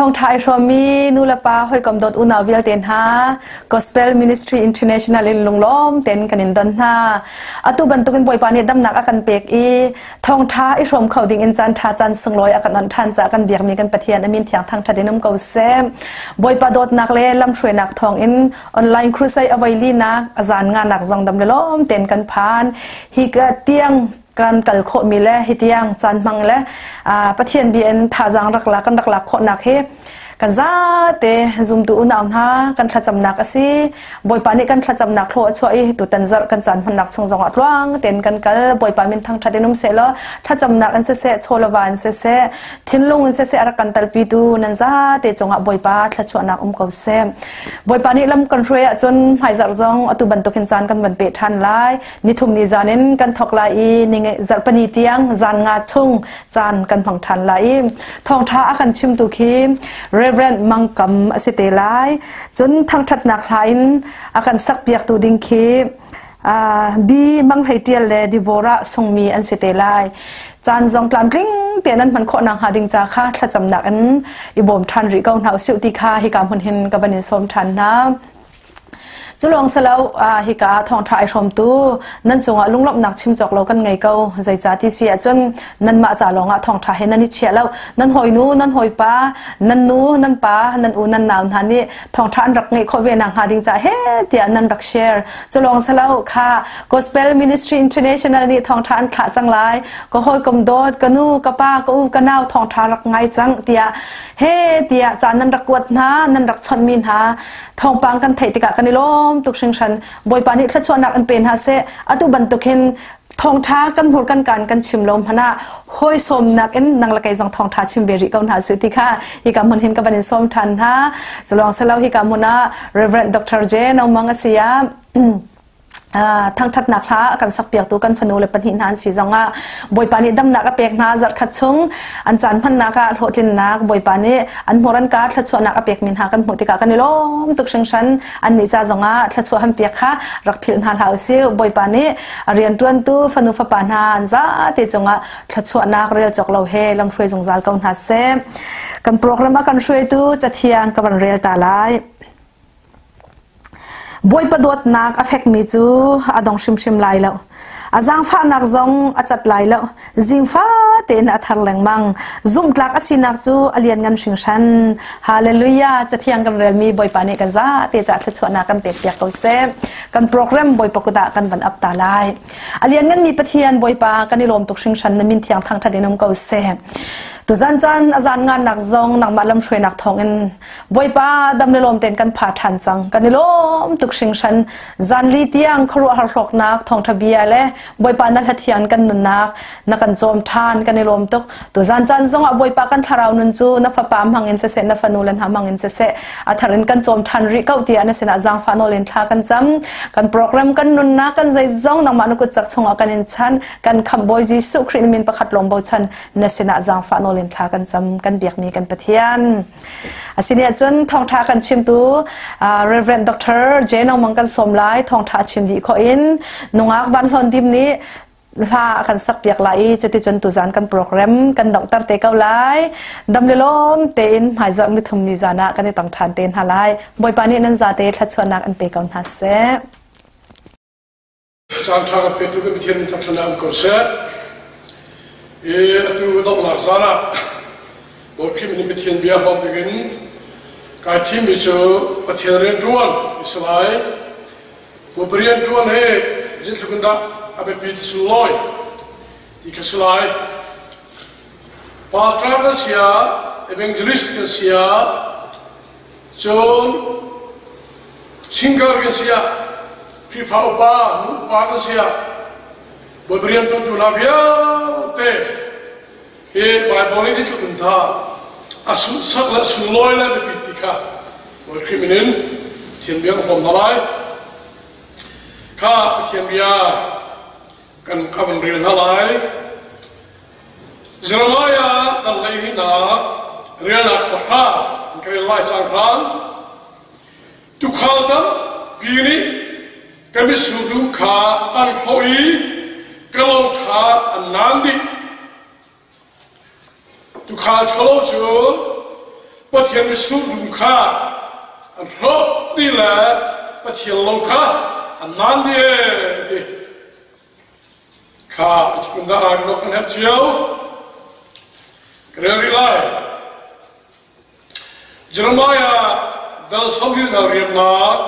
Thawngṭha i hrawmmi nulepa hawikom dawt unau vialte hna, Gospel Ministry International in lunglawm tein kan in don hna. Atu bantukin Bawipa nih damnak a kan pek i thawngṭha i hrawm kho ding in caan ṭha caan sunglawi a kan onh ṭhan caah kan biakmi kan Pathian a min thiang thangṭhat in um ko seh. Bawipa dawtnak le lamhruainak thawngin online crusade a voi linak a zan nganak zong dam le lawm tein kan phan. Hi ka tiang kan kal khawhmi le hi tiang caan hmang le Pathian bia in thazaang rak la kan rak lak khawhnak hi kan zate zumtu unau hna kan thlacamnak a si. Bawipa nih kan thlacamnak thlaw a chuah i tutan zarh kan caan hmannak chung zongah tluang tein kan kal. Bawipa min thangṭhat in um sehlaw thlacamnak in siseh, chawlava in siseh, thinlung in siseh a rak kan talpitu nan zate cungah Bawipa thluachuahnak um ko seh. Bawipa nih lam kan hruai ahcun hmaizarh zong atu bantukin caan kan van pe ṭhan lai. Nithum ni zan in kan thawk lai i zarhpini tiang zan nga chung caan kan hmang ṭhan lai i thawngṭha a kan chimtu khi Reverend Mang Kam a si te lai. Cun thangṭhatnak hla in a kan sakpiaktu ding khi B Mang Hlei Ṭial le Deborah Sungmi an si te lai. Caan zong tlamtling tein an hman khawh nakhnga ding ca kha thlacamnak in i bawm ṭhan rih ko hna usih ti kha hika hmun hin ka van in sawm ṭhan hna. Culawng silo hika ah thawngṭha ai hrawmtu nan cungah lunglawmhnak chim cawk lo kan ngei ko. Zeicah ti si ahcun nanmah ca lawngah thawngṭha he nan i chiah lo. Nan hawinu, nan hawipa, nan nu, nan pa, nan u, nan nau hna nih thawngṭha an rak ngeih khawh ve nakhnga ding ca he tiah nan rak share. Culawng silo kha Gospel Ministry International nih thawngṭha an thlah cang lai. Ka hawikom dawt, ka nu, ka pa, ka u, ka nau thawngṭha rak ngai cang tiah he tiah ca nan rak kuat hna, nan rak chawnhmi hna thawngpang kan theih tikah kan i lawm tuk hringhran. Bawipa nih thluachuahnak an pe hna seh. Atu bantuk hin thawngṭha kan hmur kan kaan kan chim lo hmanh ah hawi sawmnak in nang le kei zong thawngṭha chim ve rih ko hna su ti kha hika hmun hin ka van in sawm ṭhan hna. Culawng silo hika hmun ah Reverend Dr. J. No Mang a si ah thangṭhatnak hla a kan sakpiaktu kan fanu le pahnih hna an si zongah Bawipa nih damnak a pek hna. Zarhkhat chung an caan hmannak ah hlawhtlinnak Bawipa nih an hmur an ka thluachuahnak a pekmi hna kan hmuh tikah kan i lawm tuk hringhran. Annih ca zongah thluachuah han piak kha rak philh hna hlah usih. Bawipa nih a rianṭuantu fanu fapa hna an zate cungah thluachuahnak rel cawk lo he lamhruai zungzal ko hna seh. Kan program a kan hruaitu Cathiang ka van rel ta lai. Bawipa dawtnak a fekmi cu a dong hrimhrim lai lo. A zaangfahnak zong a cat lai lo. Zingfa tein a thar lengmang. Zumhtlak a sinak cu a lianngan hringhran. Hallelujah! Cathiang kan relmi Bawipa nih kan zate ca thluachuahnak kan pekpiak ko seh. Kan program Bawipa kut ah kan van ap ta lai. A liannganmi Pathian Bawipa kan i lawm tuk hringhran. Na min thiang thangṭhat in um ko seh. Tuzan caan a zan ngannak zong nangmah lamhruainak thawngin Bawipa dam le lawm tein kan pha ṭhan cang. Kan i lawm tuk hringhran. Zanli tiang khuaruahhar hlawknak thawngṭha bia le Bawipa na hlathian kan nunnak na kan cawm ṭhan. Kan i lawm tuk. Tuzan caan zongah Bawipa kan thlarau nun cu na fapa hmang in siseh, na fanu le hna hmang in siseh, a thar in kan cawm ṭhan rih ko tiah na sinah zaangfah nawl in thla kan cam. Kan program kan nunnak kan zeizong nangmah na kut cak chungah kan in chan. Kan khamh Bawi Jesuh Khrih na min pakhat lawng bochan na sinah zaangfah nawl in thla kan cam. Kan biakmi kan Pathian. Asiniah cun thawngṭha kan chimtu Reverend Dr. Jeno Mang kan sawm lai. Thawngṭha chim dih khawh in nungak Van Hlawn Dim nih hla a kan sak piak lai i cuticun tuzan kan program kan donghter te ko lai. Dam le lawm tein hmaizarh nithum ni zan ah kan i tong ṭhan te hna lai. Bawipa nih nan zate thluachuahnak an pe ko hna seh. Caan ṭha kan petu kan Pathian min thangṭhat um ko seh. I atu donghnak zan ah Bawi Khrih min in Pathian bia hrawm dingin kai thimmi cu Pathian rianṭuan ti si lai. Bawipa rianṭuan hi zeitluk in dah a biapi ti sunglawi ti kha si lai. Pastor kan si ah, evangelist kan si ah, cun singer kan si ah, Khrihfa upa, nu upa kan si ah, Bawipa rianṭuantu hna vialte hi Baibal nih zeitluk in dah a sunhsak le sunglawi le biapit ti kha Bawi Khrih min in Pathian bia ka hrawm hna lai. Kha Pathian bia kan ka van rel hna lai. Jeremiah dal hleihnak relnak pahra kan rel lai cang khan Tuukhal tampi nih ka mitsur dum kha an hrawh i ka lo kha an naan dih. Tuukhal ṭhalo cu Pathian mitsur dum kha an hrawh dih le Pathian lo kha an naan dih ee ti kha kun dah aa kan herh cio. Ka rel rih lai. Jeremiah dal sawmhnih dal riamnak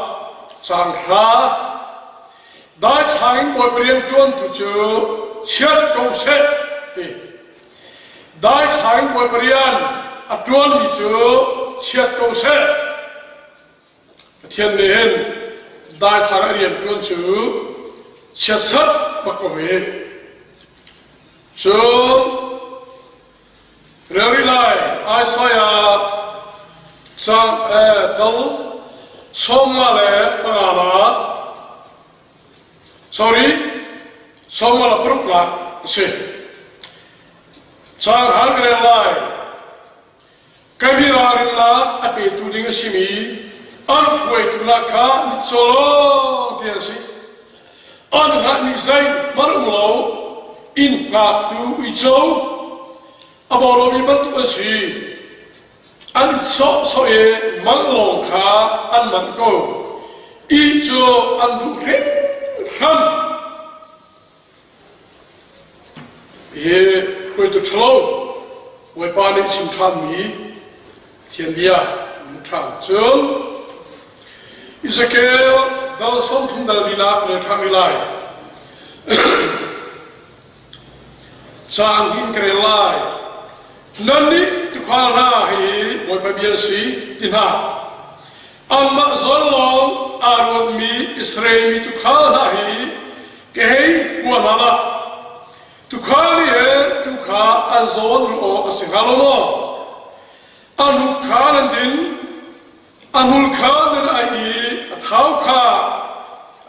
caang hra daithlang in Bawipa rianṭuantu cu chiat ko seh ti. Daithlang in Bawipa rian a ṭuanmi cu chiat ko seh. Pathian nih hin daithlang a rian ṭuan cu chiatsat bak ko hi. Cun rel rih lai Isaiah cang dal 55 nak sorry 56 nak a si. Cang hal ka rel lai. Kan i ralrinnak a petu ding a simi an hruaitu lah kha mitcaw lawng te an si. An hngalhmi zeihmanh um lo, inn hngaktu uico a bo lomi bantuk an si. An it sawhsawh i manh lawng kha an manh ko. Ih cu an duh hringhran. Hi hruaitu ṭhalo Bawipa nih chim ṭhanmi Pathian bia hmu ṭhan. Cun Ezekiel dal 30 dal linak rel ṭhan rih lai. Caang in ka rel lai. Nannih tuukhal hna hi Bawipa bia an si ti hna. Anmah zawn lawng aa ruatmi Israel mi tuukhal hna hi ka hei hua hna lah. Tuukhal nih hin tuu kha an zawn ruah awk a si hnga lo maw? A hnuk kha nan din, a hmul kha nan ai i a thau kha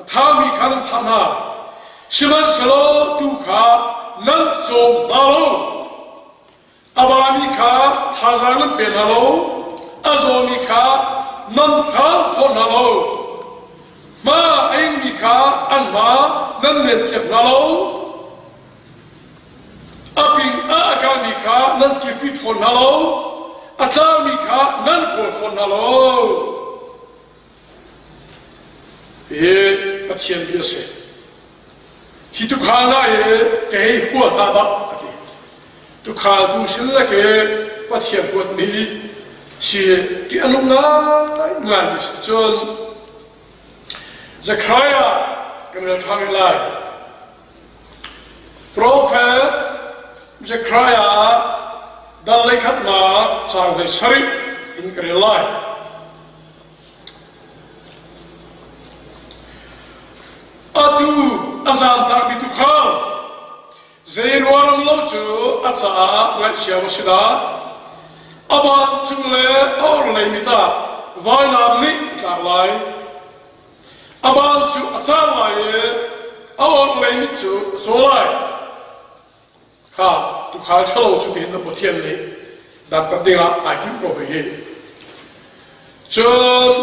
a thaumi kha nan thah hna. Sihmanhsehlaw tuu kha nan cawm hna lo. A bami kha thazaang nan pe hna lo, a zawmi kha nan hram fawn hna lo. Hma a ingmi kha an hma nan nenpiak hna lo. A ping a a kalmi kha nan kirpi ṭhawn hna lo. A tlangmi kha nan kawl fawn hna lo. Hi Pathian bia a si. Hi tuukhal hna hi kei hua hna dah a ti. Tuukhal tu sin le ke Pathian huatmi si ṭih a nung ngaingaimi si cun Zekhariah kan rel ṭhan rih lai. Profet Zekhariah dal leikhatnak caang 17 in ka rel lai. Atu a zaamtakmi tuukhal zei ruaram lo cu a caah ngaihchia va si dah! A ban cung le a orhlei mit ah vainam nih a tlak lai. A ban cu a car lai i a orhlei mit cu a caw lai. Kha tuukhal ṭhalo cu tihin na Pathian nih dantat dingah ai timh ko hoi hi. Cun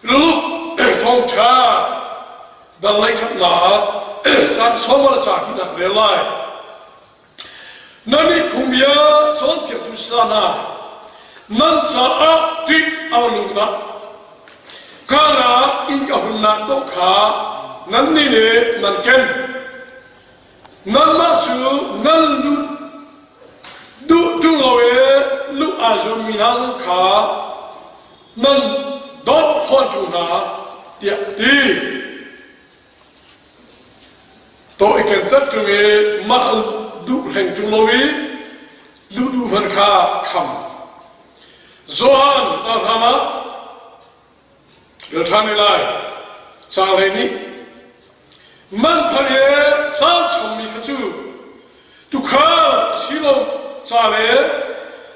Luke thawngṭha dal leikhatnak caan sawm le ca hnihnak rel lai. Nan i phungbia cawnpiaktu sa hna, nan caah ṭih a va nung dah! Hngalhnak inn ka hunnak tawh kha nannih nih nan ken. Nanmah cu nan luh duh ṭung lo i luh aa zuammi hna zong kha nan dawt fawn ṭung hna, tiah a ti. Tawh i kenter ṭung i mah duh hleng ṭung lo i luh duh hmanh kha kham. Johan dal hram ah Rel ṭhan rih lai. Caang 12. Man phal i hlan chommi kha cu tuukhal a si lo ca le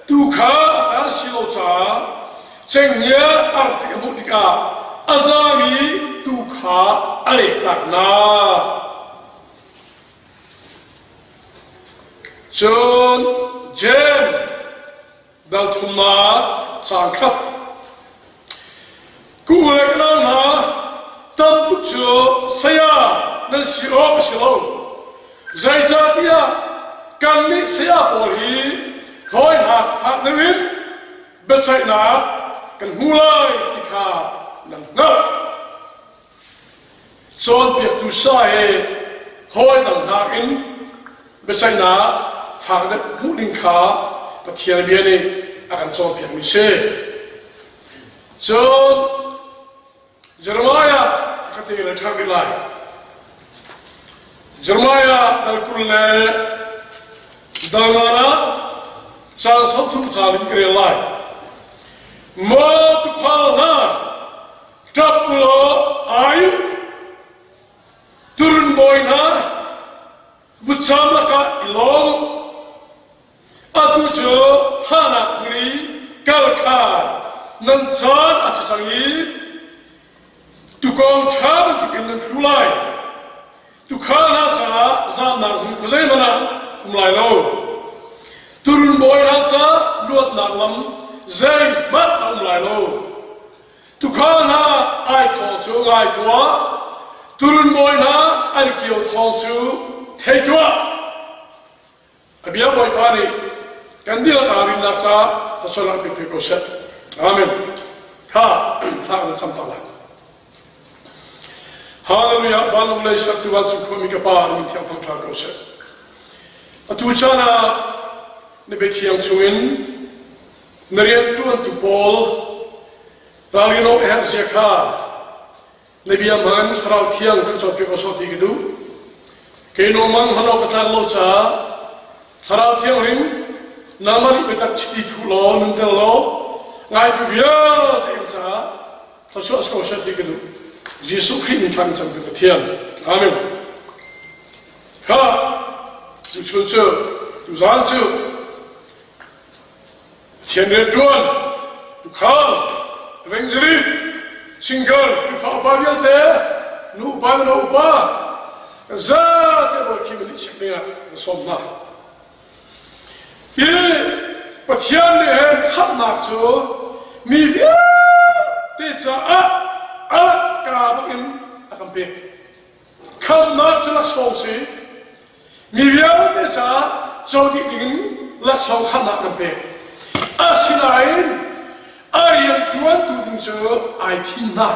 tuu kha a ta a si lo caah cenghngia a rak tik a hmuh tikah a zami tuu kha a lektak hna. Cun Jeim Dal thumnak caang khat. Ku le ka nau hna, tam tuk cu saya nan si awk a si lo. Zeicahtiah kannih saya pawl hi hawi hna fak deuh in biaceihnak kan hmu lai ti kha nan hngalh. Cawnpiaktu sa he hawi dang nakin biaceihnak fak deuh hmuh ding kha Pathian bia nih a kan cawnpiakmi si. Cun Jeremiah ka te le ṭhan rih lai. Jeremiah dal 20 le dal nga ah caang 30 caan in ka rel lai. Maw tuukhal hna, ṭap u law ai u. Turun bawi hna, vutcam lakah i lawm u. Atu cu thahnak hmun i kal kha nan caan a si cang i tuukawng ṭha bantukin nan tlu lai. Tuukhal hna caah zamnak hmun khuazeihmanh ah um lai lo. Turun bawi hna caah luatnak lam zeihmanh a um lai lo. Tuukhal hna ai thawng cu ngai tuah, turun bawi hna an kio thawng cu thei tuah. A bia Bawipa nih kan dihlak aa rinnak caah a sualnak pe pe ko seh. Amen. Kha thla kan cam ta lai. Hallelujah vanlawng lei sertu vancung khuami ka pa na min thiang thangṭha ko seh. Atu caan ah na biathiang chungin na rianṭuantu pawl ralrin awk a herh zia kha Na bia hman Thlarau Thiang kan cawnpiak awsawh ti ka duh. Kei nomang hman awk ka tlak lo caah Thlarau Thianghlim nangmah nih biatak chiti thuh law nunter law ngaitu vialte kan caah thluachuah si ko seh ti ka duh. Jesuh Khrih min thla kan cam kan Pathian. Amen. Kha tuchun cu tuzaan cu Pathian rianṭuan, tuukhal, evangelist, singer, Khrihfa upa vialte, nu upa, mino upa, kan zate Bawi Khrih min i chek dingah kan sawm hna. Hi Pathian nih hin khamhnak cu mi vialte caah a ka bangin a kan pek. Khamhnak cu laksawng si. Mi vialte caah co dih dingin laksawng khamhnak kan pek. Asinain a rianṭuantu ding cu ai thim hna.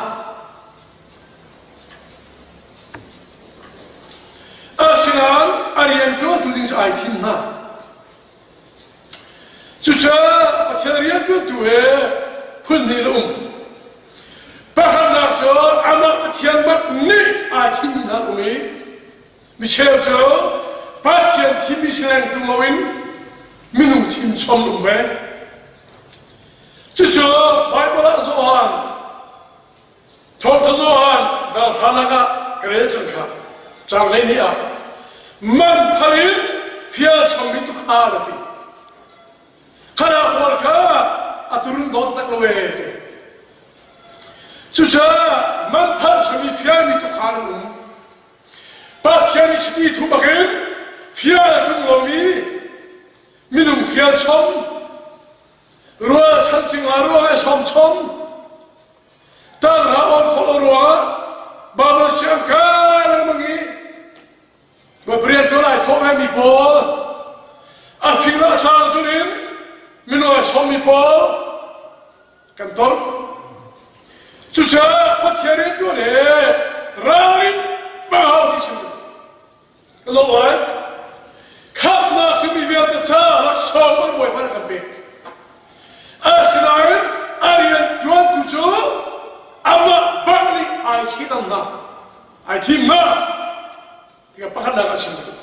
Asinain a rianṭuantu ding cu ai thim hna. Cucaah Pathian rianṭuantu he phun hnih an um. Pakhatnak cu amah Pathian bak nih aa thimmi hna an um i micheu cu Pathian thimmi si leng ṭung loin minung thim chom um ve. Cucu Baibal ah Johan Thawngṭha Johan dal hranak ah ka rel cang kha. Caang 12 ah man thar in fial chommi tuukhal a ti. Khala pawl kha a turun dawn tak lo ee ti. Cucaah man thar chom i fialmi tuukhal an um. Pathian i chiti thu bakin fial ṭung lomi minung fial chom rualchan cingla ruang i sawm chom Tanghra awn khawh lo ruangah Babel siang kai lengmang i rian ṭuan ai thawh mi pawl a fing a tlang zun in minung ai sawmmi pawl kan ton. Cucaah Pathian rianṭuan he ralrin hmang ti chim Ka lawm lai. Khamhnak cu mi vialte ca laksawng an Bawipa nih kan pek. Asinain a rian ṭuantu cu amah bak nih ai thidang hna, ai thim hna. Tikah pakhatnak ah chim ka duh.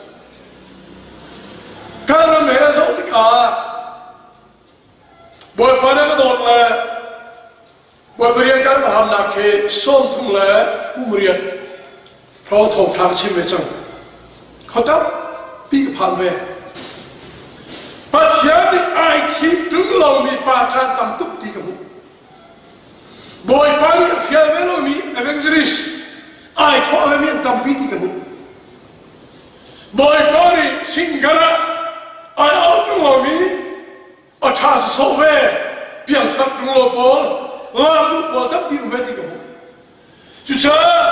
Kan ram he zoh tikah Bawipa nih ka dawt le Bawipa rian kan ka hamnak khi 30 le kum riat hrawng thawngṭha ka chim ve cang. Khua tampi ka phan ve. Pathian nih ai thim ṭung lomi pa ṭhan tam tuk ti ka hmuh. Bawipa nih a fial ve lomi evangelist ai thawh vemi an tampi ti ka hmuh. Bawipa nih singer ah ai auh ṭung lomi a ṭha sawsawh ve piangthar ṭung lo pawl laar duh pawl tampi um ve ti ka hmuh. Cucaah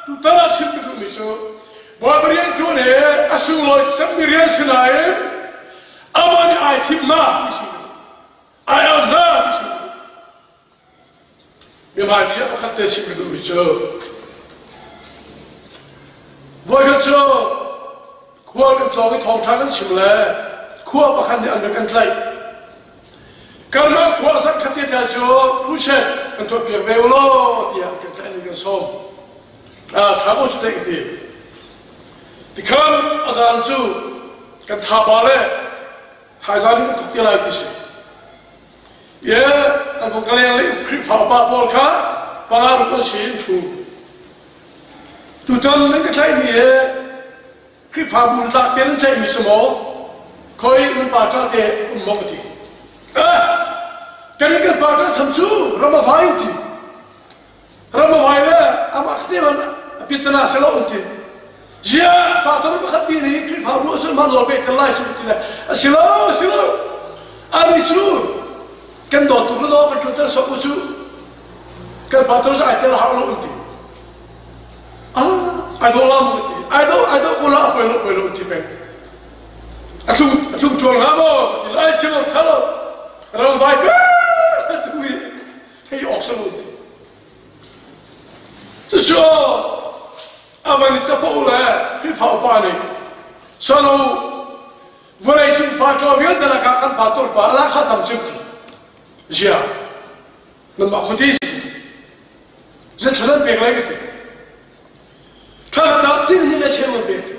tutan ah chim ka duhmi cu Bawipa rian ṭuan he a sunglawi cemmi rian si nain amah nih ai thim na ti si. Ai au hna ti chim ka duh. Biahmaiṭhi ah pakhat te chim ka duhmi cu voikhat cu khual kan tlawng i thawngṭha kan chim le khua pakhat nih an rak kan tlaih. Kanmah khua zarh khat te ta cu crusade kan tuahpiak ve u law tiah kan tlaih in kan sawm. Ah, ṭha ko cu te ka ti. Tikhan a zan cu kan thapa le thaizang in kan thawk te lai ti si. Ye an kong ka leng le Khrihfa upa pawl kha panga ruk an si in thu. Tutan nan ka tlaihmi he Khrihfabu tlak te nan ceihmi si maw? Khoi nan pa ṭa te um maw ka ti. Eh, kan in kan pa ṭa tham cu ram a vai ti. Ram a vai le amah ka man a pitana se lo an ti. Zia pa tor pakhat mi nih Khrihfabu ahcun mah nawl pek tel lai cu ti le a si lo a si lo. Ani cu kan dawt tuk lo kan ṭuan tel sok u cu kan pa tor ai tel hau lo an ti. Ah, ai do la mu ti. Ai do ai do ko la poi lo poi lo ti peng. A tlung a tlung tual nga maw ti lai si lo tha lo. Ram vai pe tu i thei awk sa lo ti. Cucu a van i capo le Khrihfa upa nih sano vawlei cung pa ṭaw vialte lakah kan pa tur pa ala kha tam cim ti zia nanmah khuati si ti zeithla nan pek lai ka ti thla ta ting ni na cheu nan pek ti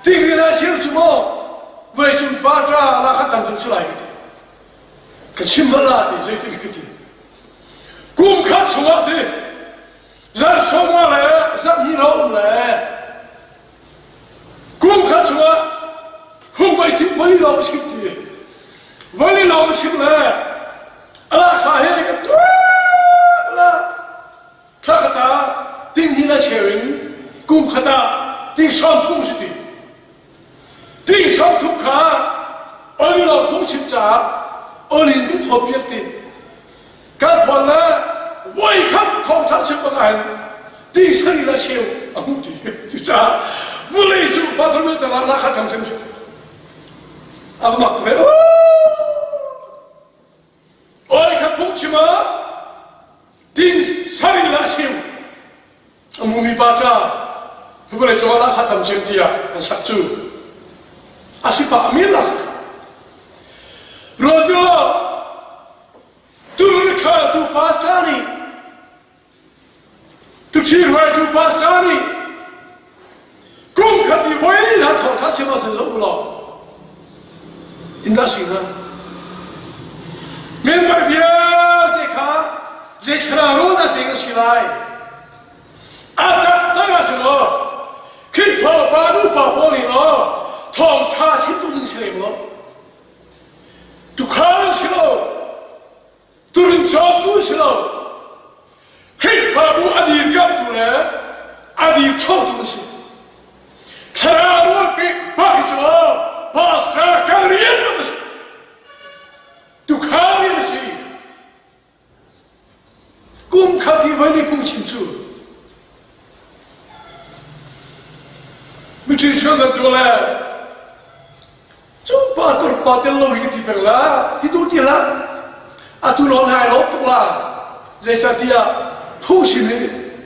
ting ni na cheu cu maw vawlei cung pa ṭa ala kha tam cim si lai ka ti ka chim bal la ti zeitin ka ti kum khat chungah ti zarh sawma le zarh hnih ro um le kum khat chungah hung voi thim vali lawng chim ti vali lawng chim le ala kha he kan tuah la thla khata ting ni na cheu in kum khata ting sawm thum si ti Ti sawmthum kha olilo phungchim caah olin kan phawpiak ti. Kan phon le voi khat thawngṭha chim bak ahhin ti sari le cheu a hmuh ti. Cucaah vulei cu pathum le tangah lakha thang sim si. A mak ve. Oi khat phungchim ah ting sari le cheu A mumi pa ca vawlei cung ah kha tam cem tiah an sak cu a si pa a min lak kha ruat lo tur kha tu pastor nih tu chi hruaitu pastor nih kum khat i voi hna thawngtha chim ahcun zoh u law industry hna member vialte kha zei thlarau rawl dah pek a si lai a taktak ah si law Khrihfa pa nu pa pawl nih law thawngtha chimtu ding si lem lo tukhal si lo turin cawmtu si lo Khrihfabu a dirkamhtu le a dirchotu an si. Thlarau rawl pek bak hi cu pastor kan rian bak a si. Tukhal rian a si. Kum khat hi voi ni phungchim cu miṭhi chuan kan tuah le Cu pa tur pa tel lo hi ka ti peng la ti duh ti hlah atu lawng hai lawm tuk la zeicahtiah phuhsim hi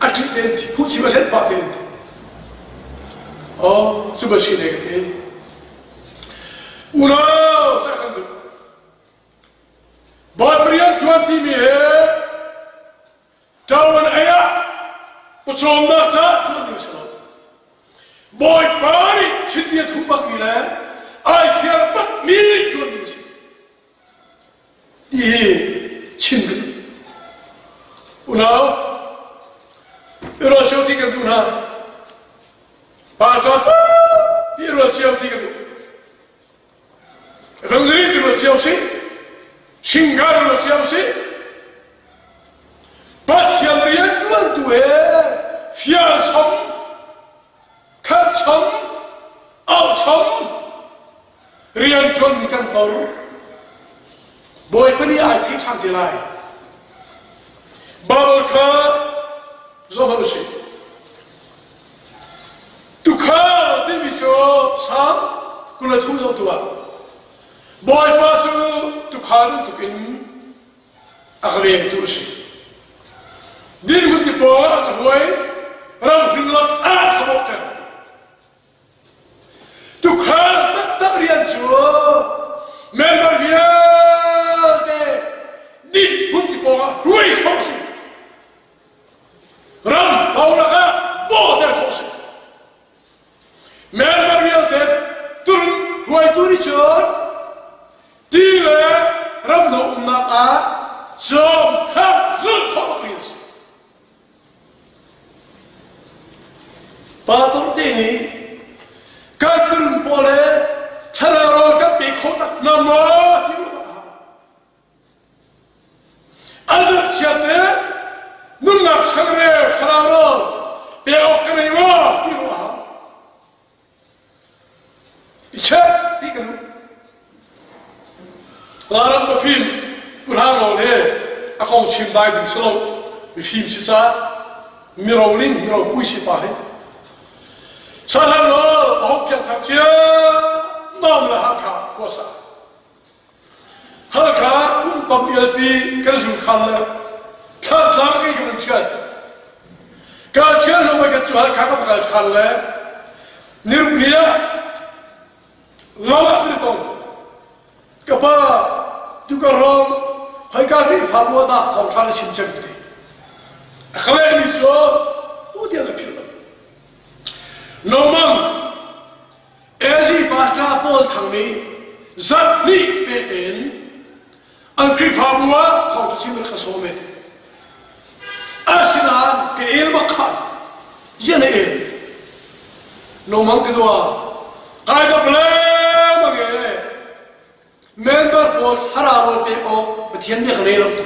a ṭih ten ti phuhsim a set pah ten ti oh cu ba si ne ka ti unau ca kan duh Bawipa rian ṭuan timi he Ṭawan ei ah pawcawmnak caah ṭuan ding si lo. Bawipa nih chiti a thuh bakmi le ai fial bakmi ṭuan ding si. Ti hi chim ka duh. Unau, i ruat cio ti kan duh hna. Pa ṭa tampi i ruat cio ti ka duh. Evangelist ti ruat cio si. Shingar ruat cio si. Pathian rianṭuantu he fial chom, khat chom, auh chom, rianṭuanmi kan tor. Bawipa nih ai thei ṭhan te lai. Bible kha zoh hmanh usih. Tukhal timi cu Salm 23 zoh tuah. Bawipa cu. tuukhal bantukin a ka vengtu a si. Dirhmun ti pawl a ka hruai, ramhring lam ah a ka bawhter. Tuukhal taktak rian cu member vialte dirhmun ti pawngah hruai khawh a si. Ram to lakah bawhter khawh a si. Member vialte turun hruaitu nih cun ti le ramno umnak ah cawm khat zulh khawh bak rian a si. Pa Tor te nih kan turun pawl he thlarau rawl kan pe kho tak hna maw ti ruah a hau. A zarhchiat te nunnak changreu thlarau rawl pe awk ka nei maw ti ruah a hau. I check ti ka duh. Laram pafim Pu Hlang Rawl he a kong chim dai ding si lo. Mifim si caah miroling miropui si pa hi. Sahlan Rawl a hong piang thar cia mam le Hakha kuasa. Halkha kum tam ialpi kan zungkhal le thlantlang kei kan chial. Ka chial hnu mai ka cu Halkha ka va kal ṭhan le nirukni ah lo ah kan i tong. Ka pa tukar hrawng khoika Khrihfabu ah dah thawngṭha na chim cem ti. A ka lehmi cu tu tiang ka philh lo. Nomang Ezi pastor Paul Thang nih zarh hnih pe tein an Khrihfabu ah thawngṭha chim rak ka sawm e ti. Asinain ka el bak kha zian a el Nomang ka dua kai dap le mang e member pawl thlarau rawl pek awk Pathian nih a ka lo tu.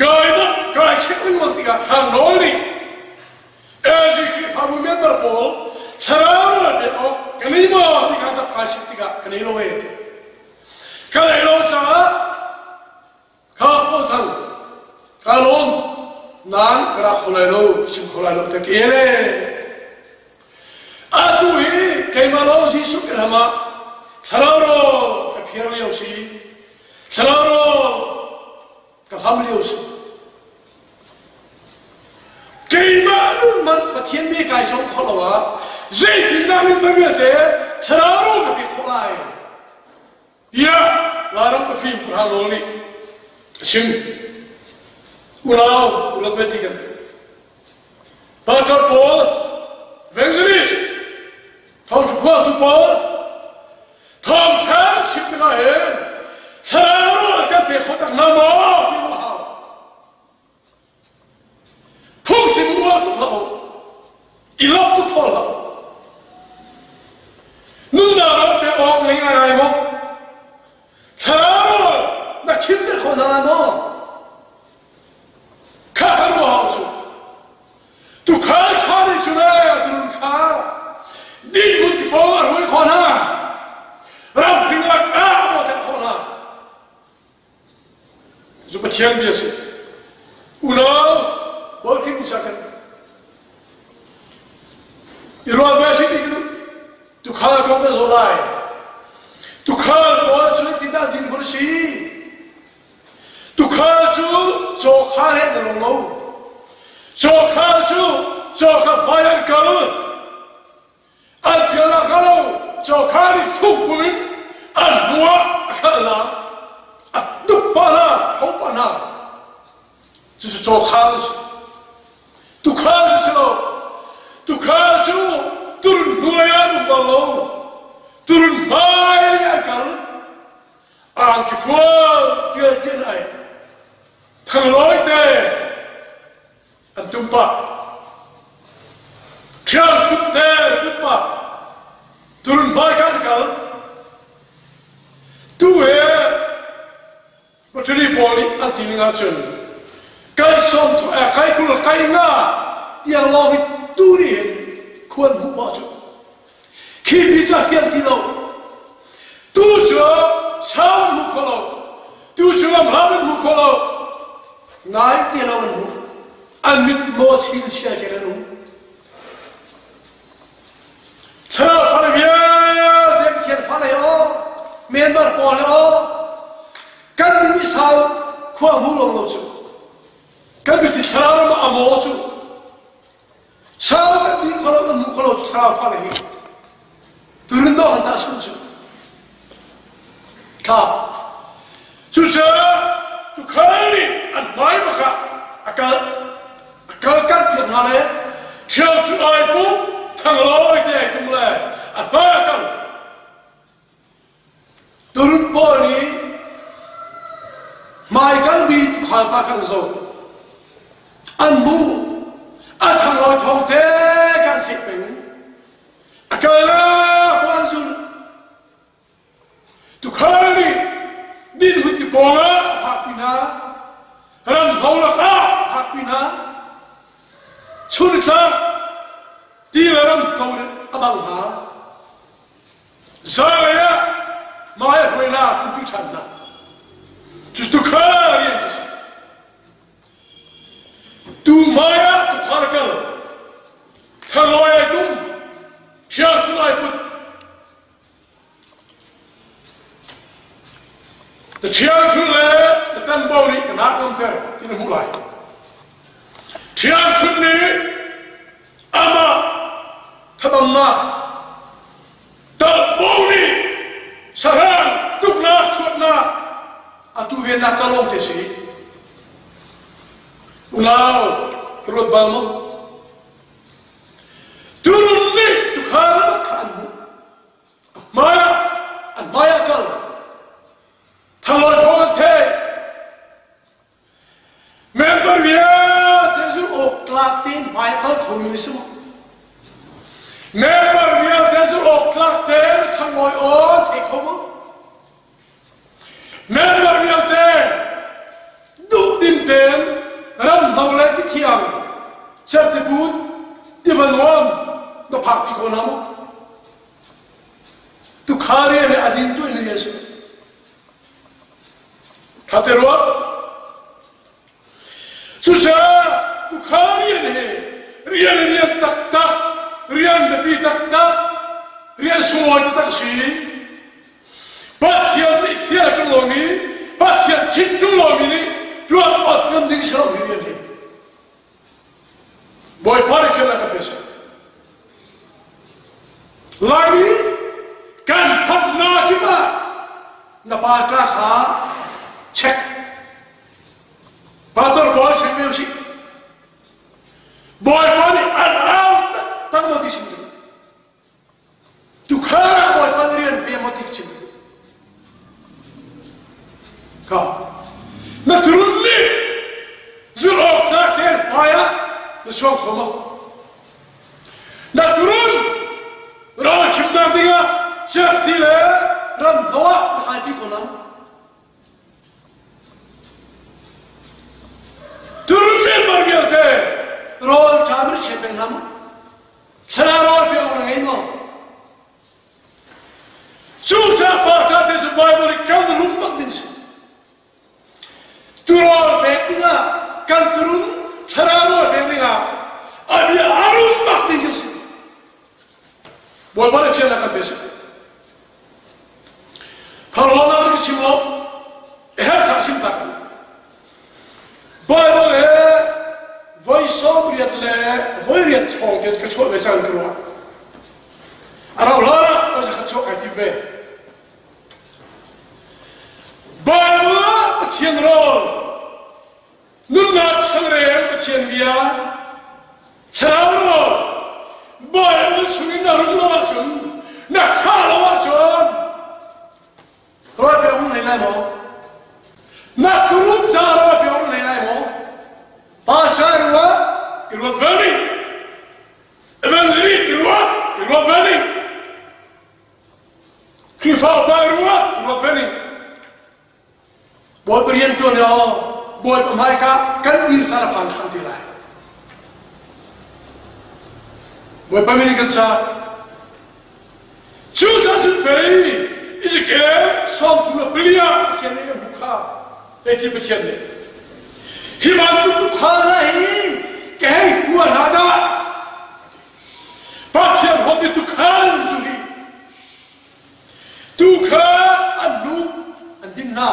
Kai dap kai chek lengmang tikah thlang nawl nih AG Khrihfabu member pawl thlarau rawl pek awk ka nei maw ti kai dap kai chek tikah ka nei lo e ti. Ka nei lo caah kha Paul Thang ka lawm nan ka rak kho lai lo chim kho lai lo te ke le atu hi keimah lo Jesuh Khrih ram ah thlarau rawl ka phiar lio si thlarau rawl ka hlam lio si keimah nun man Pathian mi kai som kho lo ah zeitindah min vialte thlarau rawl ka pek khawh lai Tiah Lairam pafim Pu Hrang Nawl nih a chim. Unau ulat ve ti kan ti. Pastor pawl, evangelist, thawngṭha phuangtu pawl, thawngṭha chim tikah hin thlarau rawl kan pe kho tak hna maw ti ruah hau. Phungchim uar tuk hlah u. I lawmh tuk fawn hlah u. Nunnak ram pe awk ngei ngai maw? Thlarau rawl na chimter kho hna lai maw? Kha kha ruah hau cu. Tukhal ṭha nih cu le turun kha dinhmun ti pawng a hruai khawh hna. Ramhring lak ah a bawhter khawh hna. Cu Pathian bia si. Unau, Bawi Khrih min kan i rual ve si ti ka duh. Tukhal kong kan zoh lai. Tukhal pawl cu tindah din bur si. Tukhal cu cawkhal he na long lo. Cawkhal cu cawkha hmai an kal. An pialnak hnga lo cawkhal i fungpul in an hnu ah a khalh hna, a tuk pah hna, hro pah hna. Cucu cawkhal a si. Tukhal cu si lo. Tukhal cu turun hnulei ah an um bal lo. Turun hmailei ah an kal. Angki fual tial pian ai. Thanglawi te an tum pah. Ṭhiangṭhunh te put pah. Turun hmai kha an kal. Tu he Matuli pawl nih an ti ning ahcun kai sawm kai 20 kai nga tiang lawng hi tu nih hin khuan hmuh pah cu khi pi cu a fiang ti lo tu cu sau an hmu kho lo tu cu lamhlat an hmu kho lo ngai te lo an hmu an mit maw chin chia ke an um thlarau fale vialte Pathian fale aw member pawl aw. Khua hmu ruang lo cu. Kan mithi thlarau ram ah a maw cu. Sau kan ti kho lo kan hmu kho lo cu thlarau fale hi. Turun dawh han tah cu. Kha. Cucaah tukhal nih an hmai bak ah a kal a kal kan piak hna le ṭhial cu ai put thanglawi te ai tum le a hmai a kal. Turun pawl nih hmaikalmi tukhal pa kha an zoh. An hmuh. A thanglawi thawng te kan theih peng. A kal le pawl an zulh. Tukhal nih dinhmun ti pawng ah a phakpi hna. Ram hnolak ah a phakpi hna. Chun thlak ti le ram hno nih a bang hna. Zanlei ah mai a hruai hna kumpi ṭhan hna. Cu tukhal rian cu si. Tu hmai ah tukhal kal. Thanglawi ai tum. Thiang chung ai put. Na ṭhiangṭhunh le na tanbo nih ka hnak ngamter ti na hmuh lai. Ṭhiangṭhunh nih amah thatamnak talhbo nih sahrang tuknak chuatnak atu vennak ca lawng te si. Unau, ka ruat bal maw? Turun nih tukhal bak kha an hmuh. Hmaiah an hmaiah kal. Thanglawi thawng an thei. Member vialte zulh awk tlak tein hmai kal khomi na si maw? Member vialte zulh awk tlak tein thanglawi aw thei kho maw? Member vialte duhdim tein ramno le tithiang certiput tiva nuam na phakpi ko hna maw? Tukhari le adin tu in rian si. Thate ruat. Cucaah tukhari he rian rian taktak, rian biapi taktak, rian sunglawi taktak si. Pathian nih fial ṭung lomi, Pathian chim ṭung lomi nih ṭuan awt ngam ding si lo hi rian hi. Bawipa nih fialnak kan pe seh. Laimi kan phanhnak kip ah na pa ṭa kha check. Pastor pawl check ve usih. Bawipa nih an au taktak maw ti chim ka duh. Tukhal ah Bawipa nih rian pe maw ti chim ka duh. Ka na turun nih zulh awk tlak tein hmai ah na suang kho maw? Na turun ral chimnak dingah cerhti le ram hno ah na kaipi ko lam. Turun member vialte rawl ṭha na che peng hna maw? Thlarau rawl pe awk na ngei maw? Cucaah pa ṭha te cu Bible i kan rum bak ding si. Turawl pek dingah kan turun thlarau rawl pek dingah a bia a rum bak ding khi si. Bawipa nih fiannak kan pe seh. Thawlawnak rak chim lo, her cak chim tak. Bible he voi 80 le voi riat thawng te ka chuah ve cang ka ruah. A rau hlan ah ka zakhat chuah kai tim ve. Bible ah Pathian rawl, nunnak changreu Pathian bia, thlarau rawl, Bible chungin na rum lo ahcun, na khah lo ahcun, rawl pe um hlei lai maw? Na turum ca rawl pe um hlei lai maw? Pastor ruah i ruat ve ning. Evangelist i ruat, i ruat ve ning. Khrihfa upa i ruat ruat ve ning. Bawipa rian ṭuan i aw Bawipa hmaika kan dir caan a phan ṭhan te lai. Bawipa min in kan sa. Cu ca cun pei Ezekiel 34 ah Pathian nih kan hmuh kha. Hei Pathian nih hi bantuk tukhal hna hi ka hei hua hna dah Pathian huammi tukhal an cu hi tu kha an lu an din hna.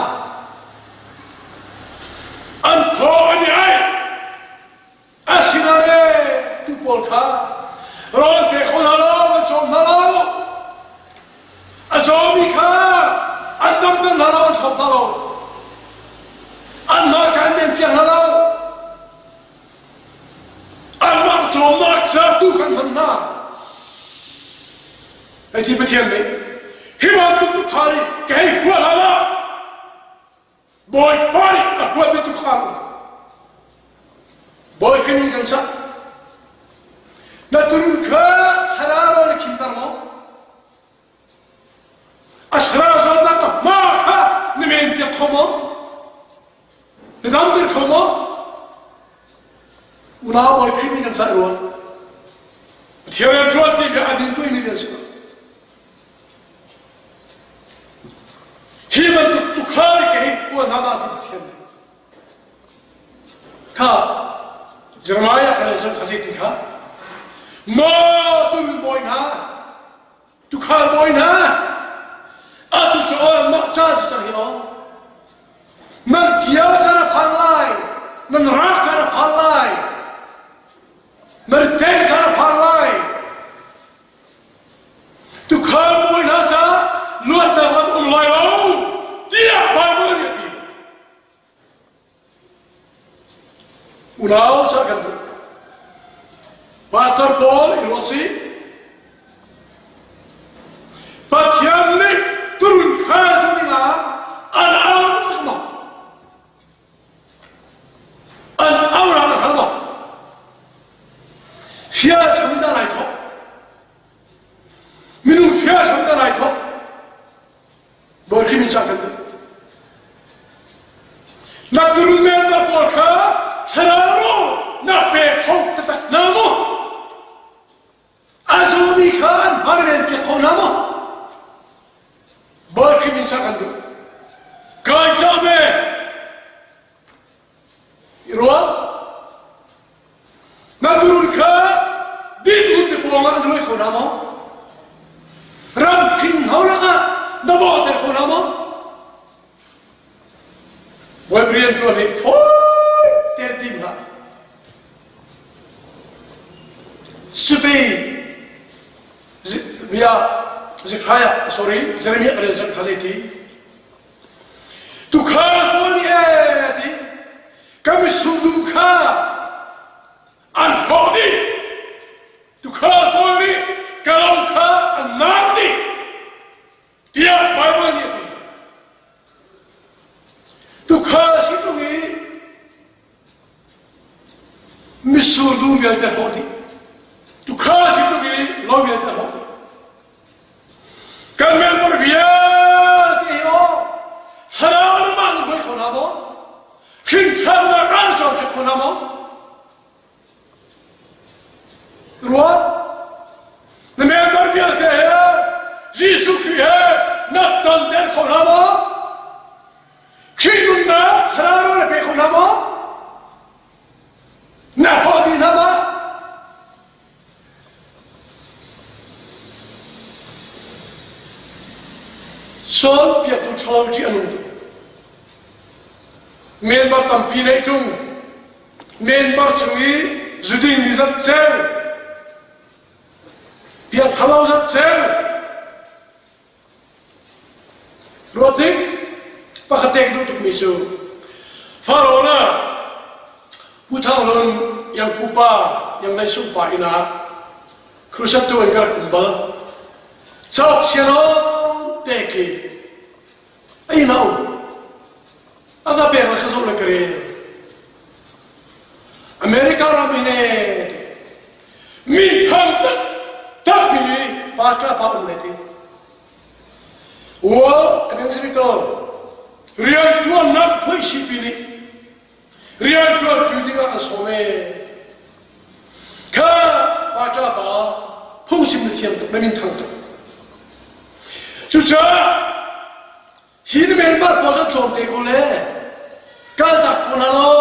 A zawmi kha an damter hna lo, an thlop hna lo. Anmah kha an men piak hna lo. Anmah cawmnak sertu khan hman hna. Hei ti Pathian nih hi bantuk tukhal i ka hei hua hna lah. Bawipa nih a huatmi tukhal um. Bawi kan kan cah. Na turun kha thlarau rawl na khimter maw? A thlarau zawtnak a hma kha na men piak kho maw? Na damter kho maw? Unau Bawi Khrih nih kan cah rua. Pathian rian ṭuan ti mi a din tuimi rian si lo. Hi bantuk tukhal ke hi uan hna dah ti Pathian nih. Kha Jeremiah kan cang kha zei ti kha maw turun bawi hna tukhal bawi hna atu cu mah ca si cang hi aw nan kia can a phan lai nan rak can a phan lai nan teng can a phan lai Tukhal bawi hna caah luatnak lam um lai lo tiah Baibal nih a ti. Unau ca kan duh. Pastor Paul i ruat si. Pathian nih turun khaltu dingah an au taktak maw? An au ra na hngal maw? Fia chung in dah nai thawk? Minung fia chung in dah nai thawk? Bawi min ca kan duh. Na turun member pawl kha thlarau rawl na pe kho taktak hna maw? A zawmi kha an hman men piak kho hna maw? Bawi Khrih min ca kan duh. Kai ca ve. I ruah. Na turun kha dinhmun te pawng ah an ruai kho hna maw? Ram hrin ho lakah na bawhter kho hna maw? Bawi rian ṭuan hi fawi tein tim hlah. Sipi bia Zekhariah sorry Jeremiah ka rel cang kha zei ti tukhal pawl nih ee ti ka misung kha an hrawh dih tukhal pawl nih ka lo kha an naam dih tiah Baibal nih a ti tukhal si tung i Mitsur dum vialte hrawh dih. Tukha si tluk i lo vialte hrawh dih. Kan member vialte hi aw thlarau ram ah nan hoi kho hna maw? Hrinṭhannak ah na cawnpiak kho hna maw? Ruat. Na member vialte he Jesuh Khrih he na tonter kho hna maw? Khrih nunnak thlarau rawl na pe kho hna maw? Na hrawh dih hna ma? Cawnpiaktu ṭhalo ṭih a nung tuk. Member tampi neih ṭung. Member chung i zuding mi zat ceu. Biak thalo zat ceu. Ruat ding pakhat te ka duh tukmi cu Faraoh na Pu Thang Hlun Yang Kupa Yang Lei Sung pa inn ah crusade tu in ka rak um bal. Cauk sianon te khi a inn ah um. A ka pek le ka zoh le ka rel. America ram in e ti. Minthang taktakmi pa pa um le ti. World Evangelical rianṭuannak phuihsipi nih rianṭuantu dingah an sawm e. Kha pa pa phungchim na thiam tuk na minthang tuk. Cucaah Hi na member pawl cu tlawm te ko le kaltak ko hna law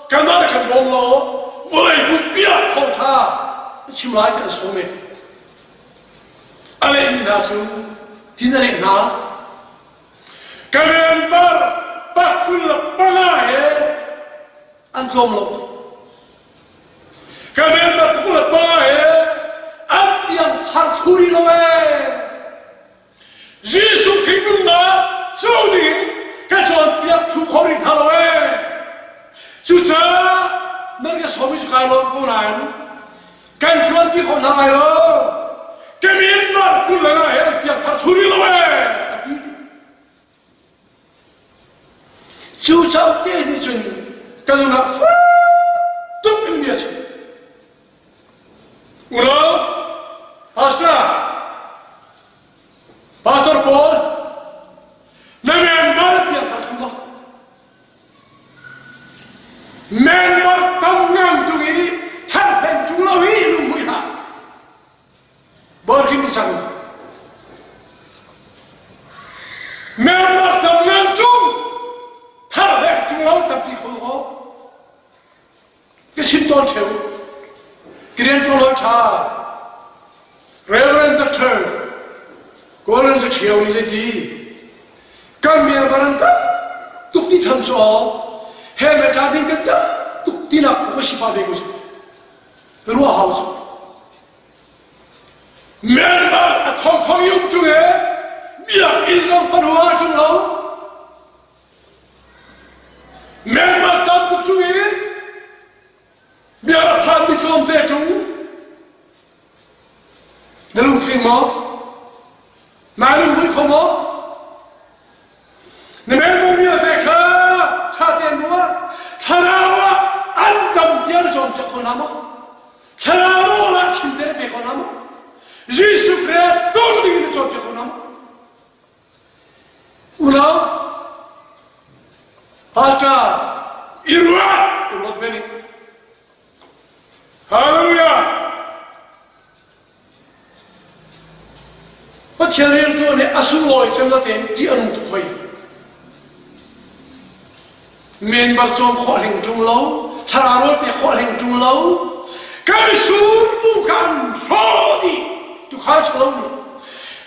kanmah na kan bawm law vawlei pumpi ah thawngṭha na chim lai ti an sawm e ti. A lehmi hna cu tin a leh hna. Ka member 25 he an tlawm lo ti. Ka member 25 he an piang thar thuri lo ee. Khrih nunnak co ding ka cawnpiak thu kho rih hna lo ee. Cucaah nan ka sawmi cu kai lawm ko nain kan ṭuanpi kho hna lai lo. Ka min bar kul le nga he an piak thar thu rih lo ee a ti. Cu cang te nih cun ka nun ah fak tuk in bia chim. Unau, Pastor, Pastor Paul, na member piangthar thlu maw? Member tam ngang tung i thar hlen tung lo hi lung hmui hlah. Bor khi sang. Member tam ngang cung thar hlen tung lo tampi kho ko. Ka chim tawn ṭheu. Ka rian ṭuan hawi ṭha. Reverend Doctor Gordon Zaṭhio nih zeiti kan member an tam tuk ti tham cu aw he me ṭa ding kan tam tuk tinak ka si pah ve ko cu. Ruah hau cu. Member a thongthong i um ṭung e biakinn zong panhua ṭung lo. Myanmar tam tuk chung i bia a phanmi tlawmte cung na lungtling maw? Naa lungbuih kho maw? Na member vialte kha ṭha tein ruat. Thlarau ah an dam tiang cawnpiak kho hna maw? Thlarau rawl ah chim te na pe kho hna maw? Jesuh Khrih tong ding in na cawnpiak kho hna maw? Unau, pastor, i ruat, i ruat ve ning. Hallelujah! Pathian rianṭuan hi a sunglawi cem la tein ṭih a nung tuk hoi. Member cawm khawh hleng ṭung lo, thlarau rawl pek khawh hleng ṭung lo, kan sur tu kha an hrawh dih, tukhal ṭhalo nih.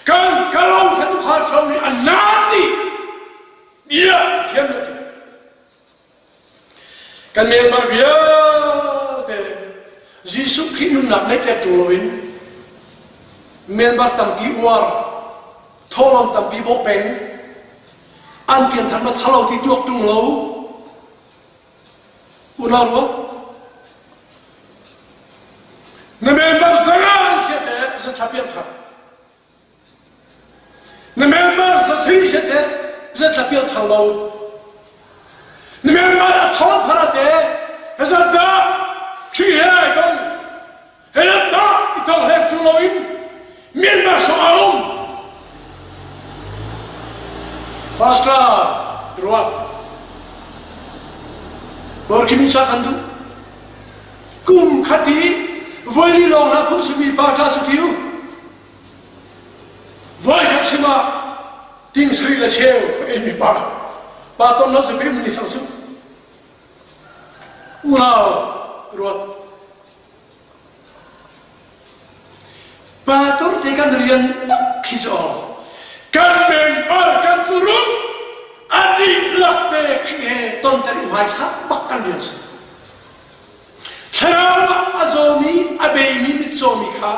Kan kalo kha tukhal ṭhalo nih an naan dih. Bia thiam lo ti. Kan member vialte Jesuh Khrih nunnak neihter ṭung loin member tampi uar, thawhlawm tampi bawh peng, an pianthar ma thalo ti tuak ṭung lo unau rua na member zanga an sia te zathla pianthar na member zasiri sia te zathla pianthar lo na member a thawng phara te zat dah khi he ai tong he zat dah i tong hlek ṭung lo in Myanmar so a um. Pastor ruat. Borkimi cha kan duh. Kum khati voili lawng na phung simi pa tha su tiu. Voi khat sima ting sri la cheu en mi pa. Pa ton lo chu bim ni sang su. Unau ruat. Pastor te kan rian bak khi cu aw. Kan member kan turun a dihlak te Khrih he tonter i hmaithlak bak kan rian si. Thlarau ah a zawmi, a beimi, mitcawmi kha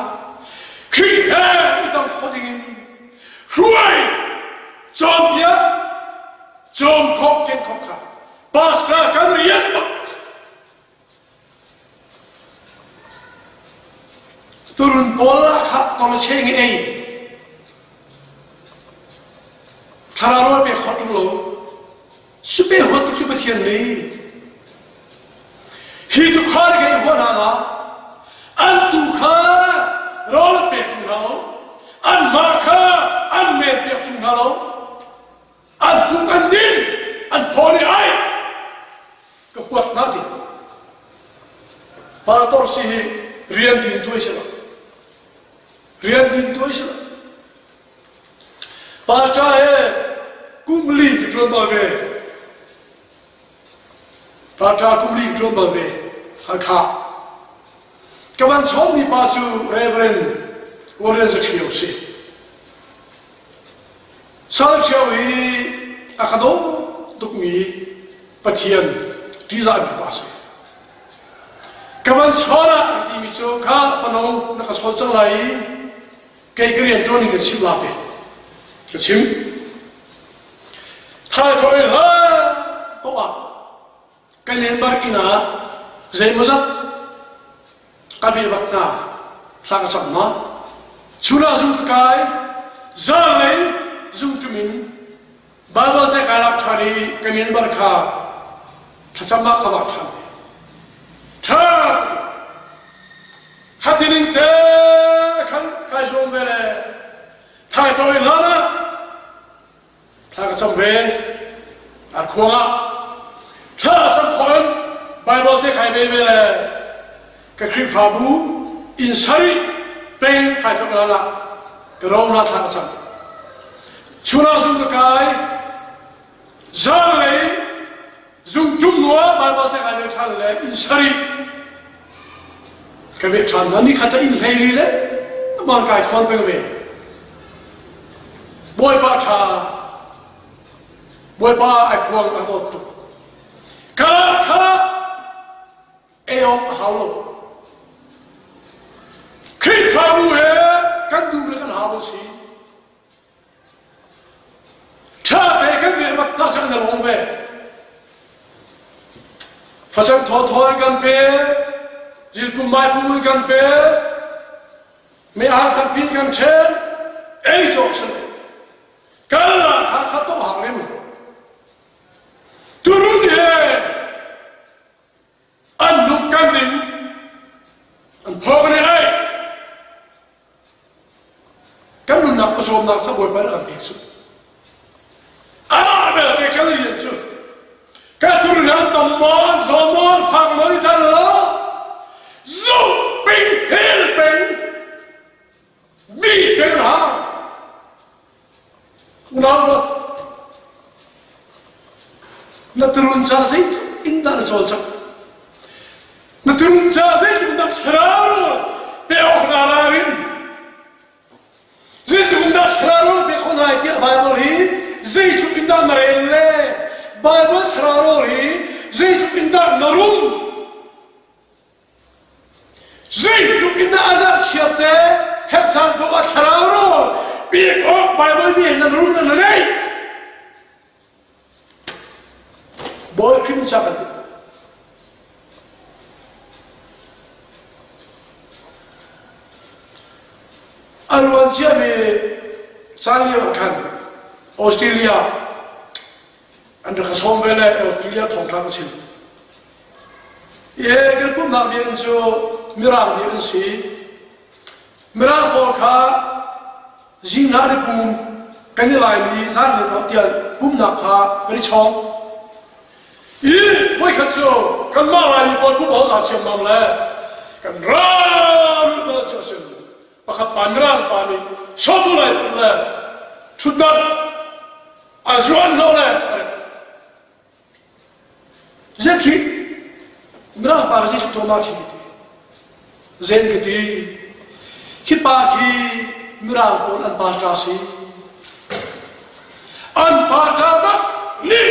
Khrih he i tong kho dingin hruai, cawnpiak, cawm khawh, ken khawh kha pastor kan rian bak Turun pawl lah kha tawlacheng i ei. Thlarau rawl pek khawh ṭung lo. Supe huat tuk cu Pathian nih. Hi tukhal kei hua hna la. An tu kha rawl an pek ṭung hna lo. An mah kha an men pek ṭung hna lo. An tuk an din, an phaw nih ai. Ka huat hna ti. Pastor si hi rian din tuai si lo. Rian din tuai si lo. Pastor he kum li ka ṭuan bal ve. Pastor kum li ka ṭuan bal ve. Hakha. Ka van chawnmi pa cu Reverend Warren Zaṭhio si. Salṭhio hi a ka daw tukmi Pathian ṭihzahmi pa si. Ka van chawn ah ka timi cu kha pano na ka chawn cang lai i kei ka rian ṭuan in kan chimh la te. Ka chim. Thaithawh in hla poah kan member inn ah zeimawzat ka ve bak hna thla ka cam hna. Chun ah zung ka kai, zanlei zung ṭum in Bible te kai lak ṭhan i ka member kha thlacam ah ka vah ṭhan te. Ṭha ka ti. Khatinin te khan kai zuam ve le thaithawh in hlan ah Thla ka cam ve. Arkhuang ah thla a cam khawh in Bible te khai ve ve le ka Khrihfabu inn sarih peng thai thok la la ka rom la thla ka cam. Chun ah zung ka kai zanlei zung tum hnu ah Bible te kai ve ṭhan le inn sarih ka ve ṭhan hna. Ni khat ah inn hleili le aman kai thawn peng ve. Bawipa ṭha, Bawipa ai phuang a dawt tuk. Ka kha ei awk a hau lo. Khrihfabu he kan duh le kan hau a si. Ṭha te kan rian rak hna cu an i lawm ve. Facang thawthaw in kan pe, zilpum maipum in kan pe, mehhang tampi in kan ṭhen, ei cawk si lo. Kan la kha kha to hang lem. Turun he an nuk kan ding, an phawk ne ai. Kan nunnak pawcawmnak ca Bawipa nih an pek cu. Amah belte kan rian cu ka tur hna tam maw zaw maw fak maw ni tar lo zu ping hel peng bi peng ha unau ruat na turun ca zeitluk in dah na cawlcangh na turun ca zeitluk in dah thlarau pe awk na ralrin zeitluk in dah thlarau pe khawh lai tiah Bible hi zeitluk in dah na rel le Bible thlarau hi zeitluk in dah na rum Zeitluk in dah a zarhchiar te hercang paoh ah thlarau rawl pek awk Baibal bia nan rum nan nei. Bawi Khrih ca kan ti. A luan ciami caan lio ah khan Australia an rak ka sawm ve le Australia thawngṭha ka chim. Ie kan pumhnak biakinn cu Mirang biakinn si. Mirang pawl kha zing hna ni pum kan i laimi zanriat ah tial pumhnak kha kan i chawng. I voikhat cu kanmah Laimi pawl pumh ho za ciammam le kan ral mana cu asin pakhat pa Mirang pa nih sobu lai pumh le ṭhutdan a zuan hnawh le a rem. Ziah khi Mirang pa khi zei ma khi ka ti. Zen ka ti. Hi pa khi Mirang pawl an pastor si. An pastor bak nih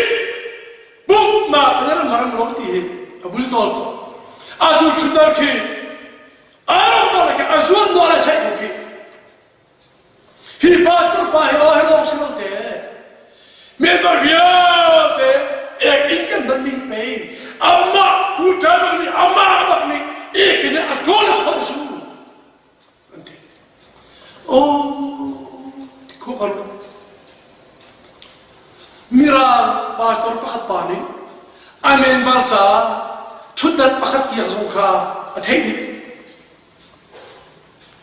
pumhnak in ram ram lo ti hi a bul tawl kho. A dul thutdar khi a ram bal khi a zuan nawl a cheih ko khi. Hi pastor pa hi aw hello si lo te. Member vialte ek in kan hman mi pei amah pu ṭai bak nih amah bak nih ek in a ṭawl a kholh cu an ti. Oh, ti khawh kan Mirang pastor pakhat pa nih a member ca ṭhutdan pakhat tiang zong kha a theih dih.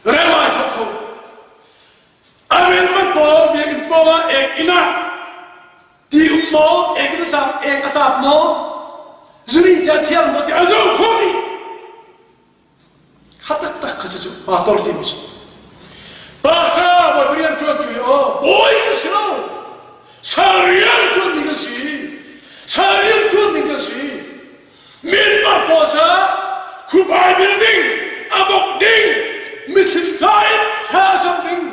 Rem ai thawk kho. A men pawl biakinn pawng ah ek inn ah ti um maw, ek in a tap, ek a tap maw, zuni ti a thiang maw ti a zoh kho dih. Kha taktak kha cu pastor timi cu. Pastor bawi rian ṭuan tu hi aw bawi kan si lo. Sal rian ṭuan ding kan si. Sal rian ṭuan ding kan si. Myanmar pawl caah khupai building a bok ding mitthli thla in thla a cam ding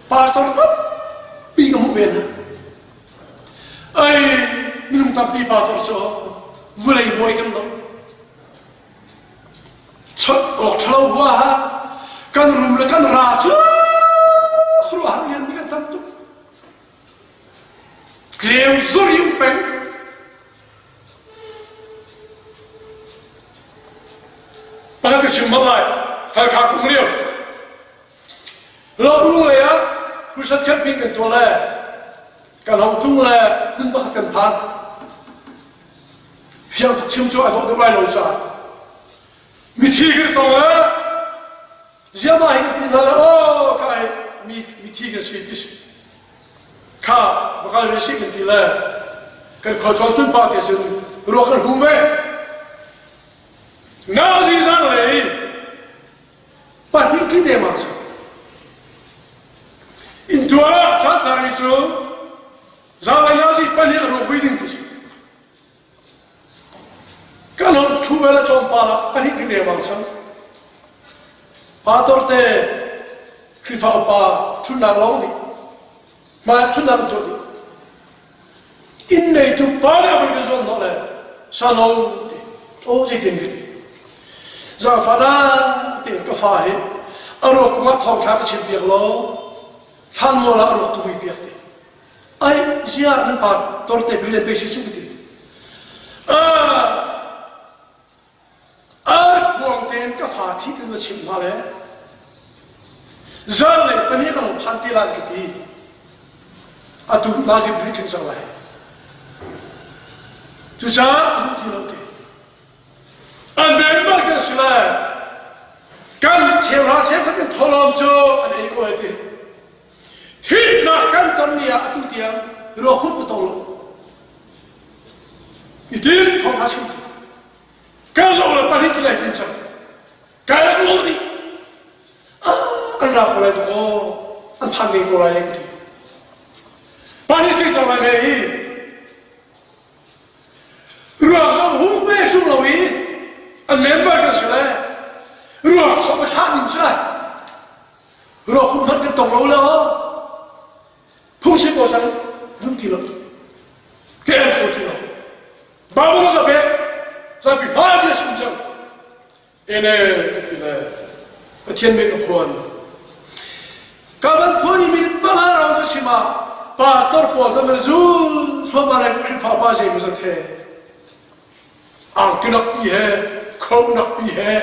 pastor tampi ka hmuh ve hna ai minung tampi pastor cu vulei bawi kan lo chawt awk ṭhalo hua ha kan rum le kan ra cu khuaruahhar lian mi kan tam. Neu zur i um peng. Pakhat ka chim hmang lai. Halkha kum lio. Loklung lei ah crusade camping kan tuah le kan hong tlung le hmun pakhat kan phan. Fiang tuk chim cu ai dawh deuh lai lo caah mithi kan tong le ziama hi kan ti hna le aw ka ai mi mithi kan si ti si kha bakal ve si kan ti le kan khualtlawn tun pa te sin ruak kan hu ve nazi zang lei pahnih tling dengmang si. Inntual ah caan cu zaanglei nazi pahnih a ruak vui ding ti si. Kan hong ṭhu bel a tlawmpal ah pahnih tling dengmang cang. Pastor te Khrihfa upa ṭhutnak lawng dih. Hmai ṭhutnak an tuah dih. Inn neitu pa nih a van ka zuan hnawh le sanong ti aw zeitin ka ti. Zaangfah dah tiin ka fa hi a ruak kung ah thawngṭha ka chim piak law thlanmual ah a ruak ka vui piak ti. Ai zia nan pa torte billion pe si cu ka ti. Arkhuang tein ka fa thih in va chimh hna le zanlei pahnih ka hung phan te lai ka ti. Atu nazim rih tling cang lai. Cucaah a duh ti lo ti. An member kan si lai. Kan cheuhra cheukhat in tholawm cu an ei ko ai ti. Thihnak kan ton ni ah atu tiang ruakhut ka tong lo. I tim thawng kha chim. Ka zoh le pahnih ti lai tim cang. Ka rak lo dih. An ra ko lai tuk aw. An phan ding ko lai ka ti. Pahnih ti cang lai ne hi. Ruak zong hum ve ṭung lo i an member kan si le ruak zong ka thlah ding cu ai. Ruak hum hmanh kan tong lo le aw. Phungchim ko cang nun ti lo ke an kho ti lo Babylon a pek zapi hmai bia sim cang ene ka ti le Pathian min a phuan ka van phuan i minute panga rang ka chim ah pastor pawl kan van zul thluahmah le Khrihfa pa zei maw zat he angki nak pi he kho nak pi he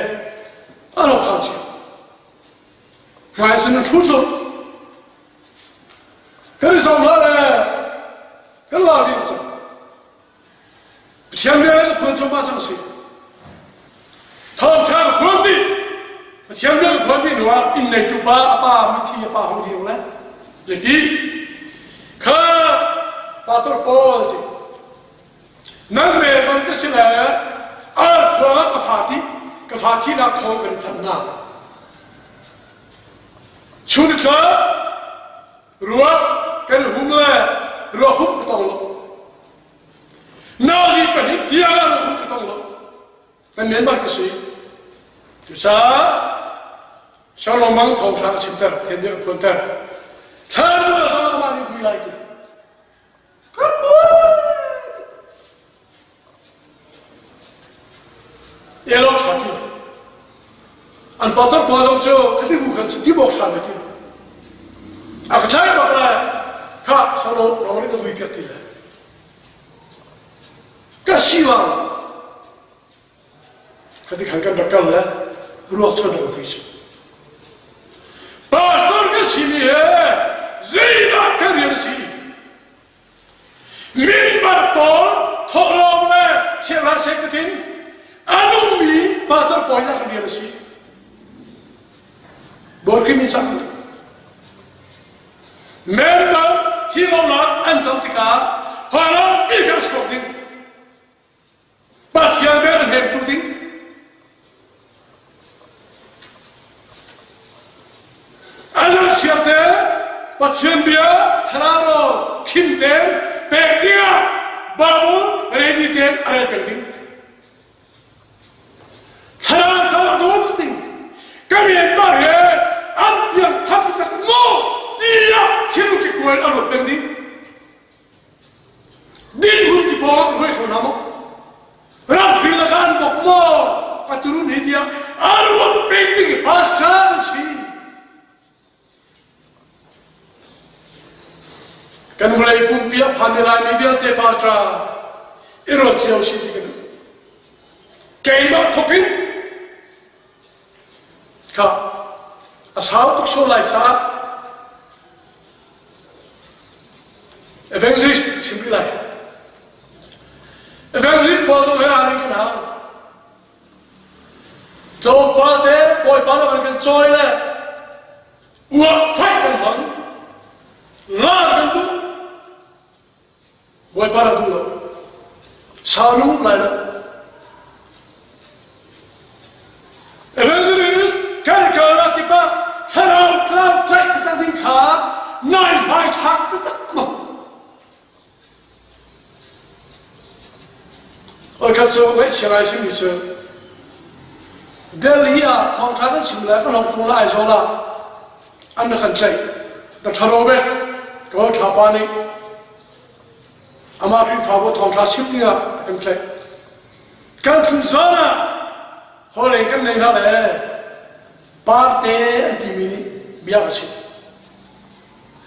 an hong khang cio hmai sin ṭhu tluk Kan i sawm hlah le kan la dih cang. Pathian bia ka phuan cuahmah cang si. Thawngṭha ka phuan dih. Pathian bia ka phuan dih hnu ah inn neitu pa a pa mithi a pa hong ding le zeiti kha pastor Paul ti nan me bang ka si le ar khuang ah ka fa ti ka fa thinak thawng kan thanh hna Chun thla ruah kan hum le ruah hup ka tong lo. Nazi pahnih tiang ah ruah hup ka tong lo. Kan member ka si. Cucaah Shalom Mang thawngṭha ka chimter, Pathian nih a phuanter. Thlan ruah zong amah nih vui lai ti. Kan Elawk ṭha ti lo. An pastor pawl zong cu khatlibu khan cu tim awk ṭha ve ti lo. A ka tlai bak le kha solo rong ka vui piak ti le. Ka siwang khati khan kan rak kal le ruak cu kan rak vui cu. Pastor ka simi he zeidah ka rian a si? Minbar pawl thawhlawm le chiahhla sehkhat in a nungmi pastor pawl hi kan rian a si. Bawi min cak Member thimawnak an ton tikah haram mi kha chuak ding. Pathian bel an hemtu ding. A zohchia te Pathian bia thlarau khim ten pek dingah Bible ready ten a rel peng ding. Thlarau thar a dawt ding. Ka Myanmar he an piang thar tak maw tiah thil ki kuai a ruat peng ding. Dinhmun ti pawng ah hruai kho hna maw? Ramhri lakah an bok maw? Ka turun hi tiah a ruat peng ding i pastor an si. Kan vawlei pumpi a phan i Laimi vialte parṭa i ruat cio si ti ka duh. Keimah thawk in kha a sau tuk sual lai caah evangelist chim rih lai. Evangelist pawl zong he aa ring in hau. Tlawmpal te Bawipa lam an kan cawi le uah faih kan hmang. Lar kan duh. Bawipa rak duh lo. Sau lung lai lo. Evangelist kan kal kipah thlarau tlau tlaih taktak ding kha nai hmai thlak taktak ma. Oi khat cu ngaihchia ngai simi cu Delhi ah thawngṭha kan chim le ka hlong phung le Aizawl ah an rak kan tlaih. Dr. Robert ka ṭha pa nih amah Khrihfabu thawngṭha chim dingah a kan tlaih. Kan tlun zawn ah hawleng kan nei hna le parte an timi nih bia ka chim.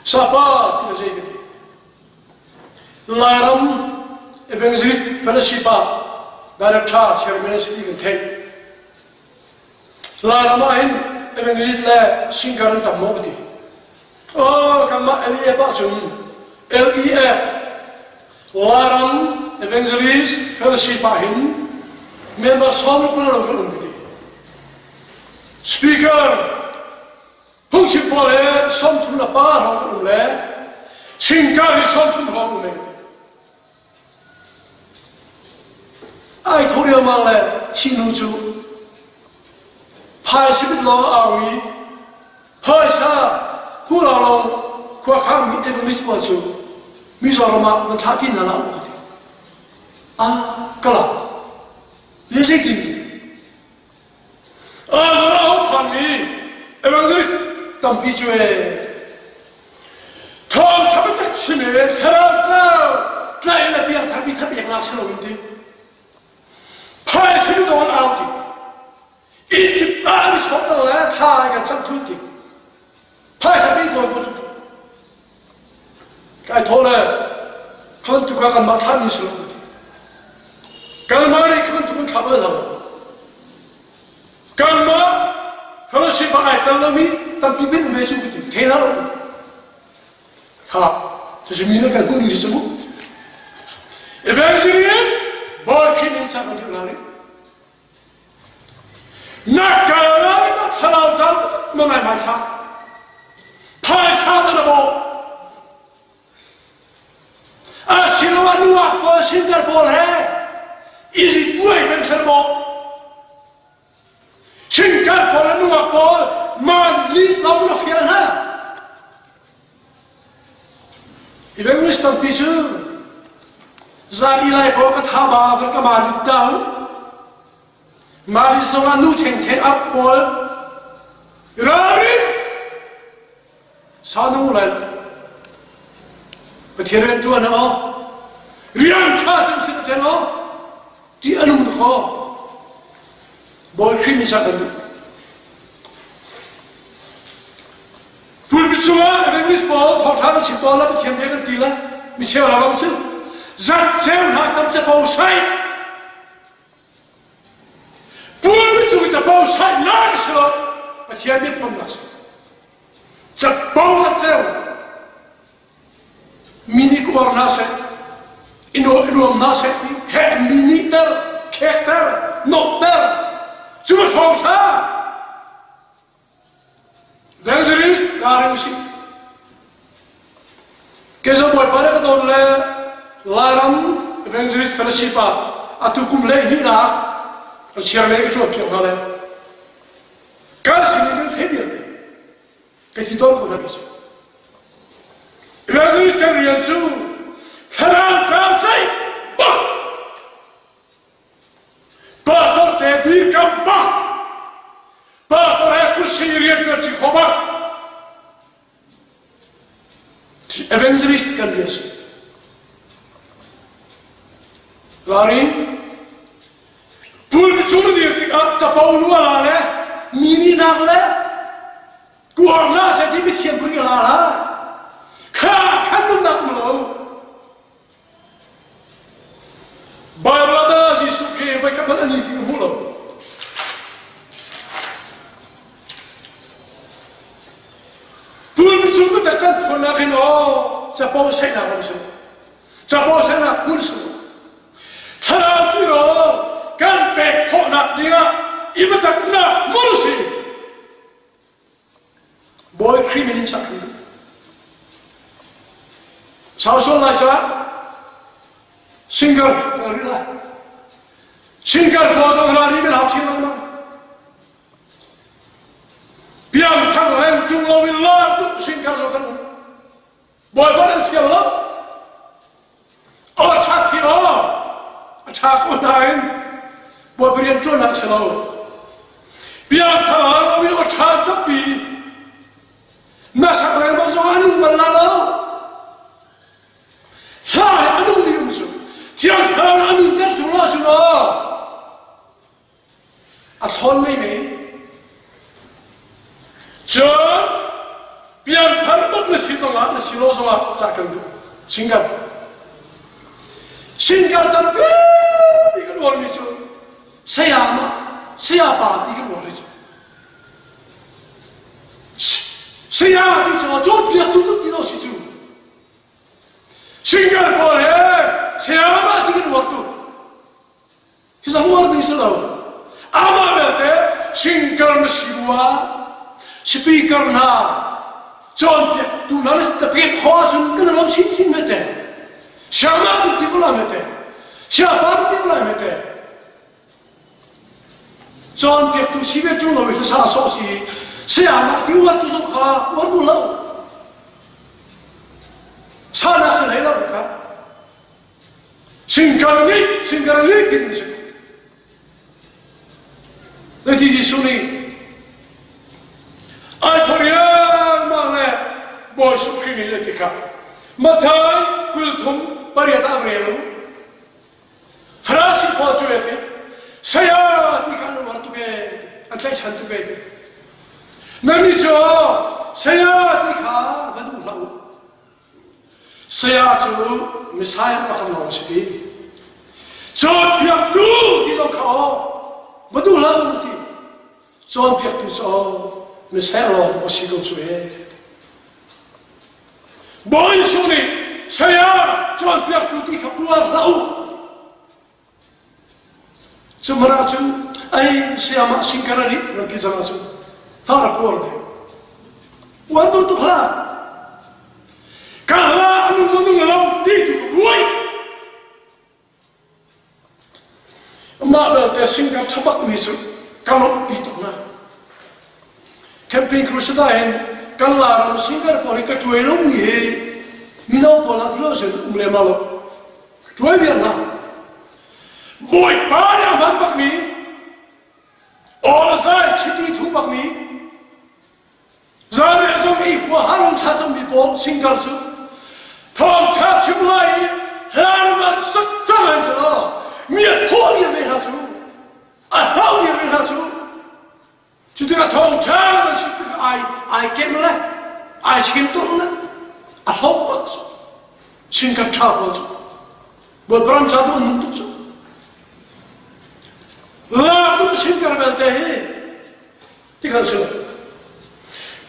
Sapa ti ka zei ka ti. Lairam Evangelist Fellowship ah Director Chairman a si ti kan theih. Lairam ah hin Evangelist le singer an tam maw ka ti. Oh, kanmah LEF ahcun LEF Lairam Evangelist Fellowship ah hin member 60 lo kan um ka ti. Speaker Phungchim pawl he 35 hrawng kan um le singkar hi 30 hrawng um e ka ti. Ai tho riangmang le hi nu cu phaisa bit lawng a aumi phaisa hura lawng khua khangmi evangelist pawl cu Mizoram ah van thlah ti hna la ka ti. Ah, kala. Ye zeitin ka ti. Azar a phanmi evangelist tampi cu e thawngtha biatak chim e thlarau tlau tlaih le piangthar mi thapek lak si loin ti phaisa nawn au ti inn kip ah an sawt le thla kan cam thul ti phaisa pe ko ko cu ti kai tho le khan tu ka kan mah thla mi si lo ti kanmah nih kan tu kan thla bal lo kanmah fellowship ah ai tel lomi tampi bin ve cu ti the hna lo kha cucu mi na kan hmuh ning si cu mu evangelist bawi khin in sa kan duh la ring Na kal lai ma thlarau tlang taktak ma ngai mai thlak. Phaisa da na bawh. Asiloah nungak pawl singer pawl he izit muai men thlan bawh. Singer pawl le nungak pawl man lit lo na fial hna. Evangelist tampi cu zan i lai paoh ka tha ba van ka ma lit ta hu. Mari zong ah nu thengtheng ap pawl ralrin sanu lai lo. Pathian rian ṭuan aw rian ṭha cem sin a ten aw ti a nung tuk aw Bawi Khrih min sa kan duh. Pulpit cungah Evangelist pawl thawngṭha kan chim tawn la Pathian bia kan ti la micheu la bang cu zat ceu hna tam capo sai pulpit cung capo sai nak si lo Pathian bia phuannak si capo zat ceu mi nih kuar hna seh i nuam hna seh ti he mi nih ter khek ter nok ter cu thawngṭha Evangelist kaa reng si. Kei zong Bawipa le ka dawt le Lairam Evangelist Fellowship ah atu kum 12 nak a chairman ka ṭuan piak hna le kan sin in kan theih vialte ka ti tawn ko hna mi cu. Evangelist kan rian cu thlarau tlau tlaih bak Pastor te dirkamh bak pastor he kusi rianṭuan ṭi kho bak evangelist kan rian si Lari pulpit cung dir tikah capo nu a la le mi nih nak le kuar na se ti mithiam puri la la kha khan nunnak um lo. Cucu biatak kan phuannak in aw capo saihnak ram si capo saihnak hmun si thlarau tirawl kan pek khawhnak dingah i biataknak hmun si Bawi Khrih min in chak kan duh. Sau sual lai ca singer ka ri lai. Singer pawl zong hna ri hau chin lengmang. Piang thang leng tung lo in lar duh singer zong kan um. Bawipa nan sial lo. Aw tha thi aw. A tha ko nain Bawipa rian tuannak si lo. Piang thang lo i aw tha tapi na sak lengmang zong ah nung bal la lo. Hla he a nung mi um cu Thiang Thlarau a nunter tung lo cu maw? A thawn meimei. Cun piangthar bak na si zongah na si lo zongah cah kan duh. Singar. Singar tampi ti kan uarmi cu sayama sayapa ti kan uar cu. Saya ti cu cawnpiaktu tu ti lo si cu. Singar pawl he sayama ti kan uar tu. Hi zong uar ding si lo. Amah belte singer na si bu ah speaker hna cawnpiak tu hna na pek khawh ahcun kan lawm chinchin me te. Siangma kan ti ko lai me te. Siapa kan ti ko lai me te. Cawnpiaktu si ve ṭung lo i sa sawh si sayamah ti uar tu zong kha uar bu lo. Sanak si hlei lo kha. Singkar nih singkar nih ti ding si. Leti Jesuh nih ai thor riangmang le Bawi Jesuh Khrih nih leti kha Mathai 38 ah rel u. Farasi pawl cu eti saya ti kha an uar tuk e an tlaihchan tuk e ti. Nannih cu saya ti kha va duh hlah u. Saya cu Messiah pakhat lawng a si ti. Cawnpiaktu ti zong kha aw, va duh lo ti. Cawnpiaktu cu aw, Messiah lawng tu a si ko cu e. Bawi Jesuh nih saya cawnpiaktu ti kha uar hlah u. Cu hmanh ahcun ai sayamah singkar a nih nan ti cang ahcun hla rak uar ve. Uar duh tuk hlah. Ka hla a nung maw nung lo ti tu ka buai. Mah belte singkar thabak mi cu ka lawmhpi tuk hna. Camping Crusade hin kan Lairam singer pawl hi ka tuai lo mi hi mino pawl ah thilo sin um lem lo. Ka tuai viar hna. Bawipa nih a hman bak mi awl zai chiti thu bak mi zan zong i hua halung tha cang mi pawl singer cu thawng tha chim lai i hlan ma sak cang an cu mi a thaw viar ve hna cu a hlau viar ve hna cu Cu tikah thawngṭha nan chim tikah ai ai kem le ai chim tung le a hlawk bak cu singkhat ṭha pawl cu Bawipa ram ca duh nung tuk cu lak duh singkar belte hi ti khan si lo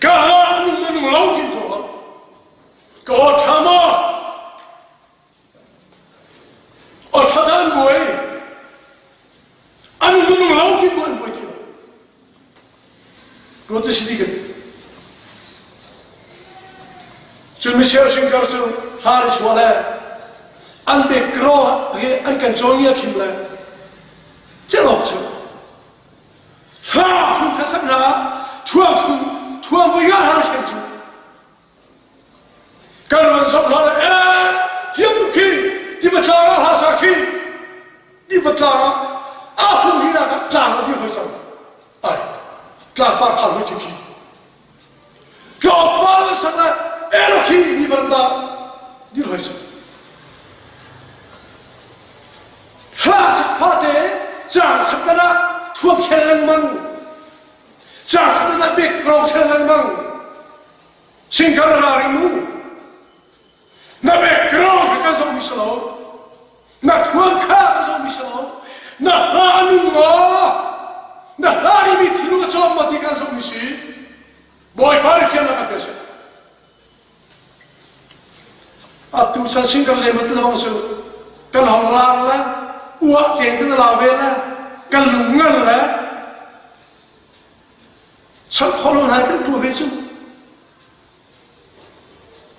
ka ha anung anung lo tin tuak lo ka aw ṭha maw aw ṭha dah an buai An minung lo ti bu an buai ti lo. Ruat si di kan. Cun Michel Singer cu Faris wa le an background he an kan cawn ngia khim le celok cu hla chung kha sak hna thuam chung thuam voi nga har khen cu Kan van zoh hna le ee thiam tuk khi tiva tlang ah hla sa khi tiva tlang ah aa fung hi nak ah tlang a dir hoi cang ai tlang par phang hoi khi tlawmpal an sak le ero khi mi varanda dir hoi cang hla sak fate cang khat dan ah thuam khel lengmang cang khat dan ah bek rong khel lengmang Singkar na ring mu. Na background kha kan zoh mi si lo. Na thuam kha kan zoh mi si lo. Na hla a nung maw? Na hla ri mi thil ka cawm maw ti kan zoh mi si. Bawipa nih thiannak kan pe seh. Atu chan singkar zeimaw lebang cu kan hong lar le uah tein kan la ve le kan lung ngan le chawnh khawh lo hna kan tuah ve cu.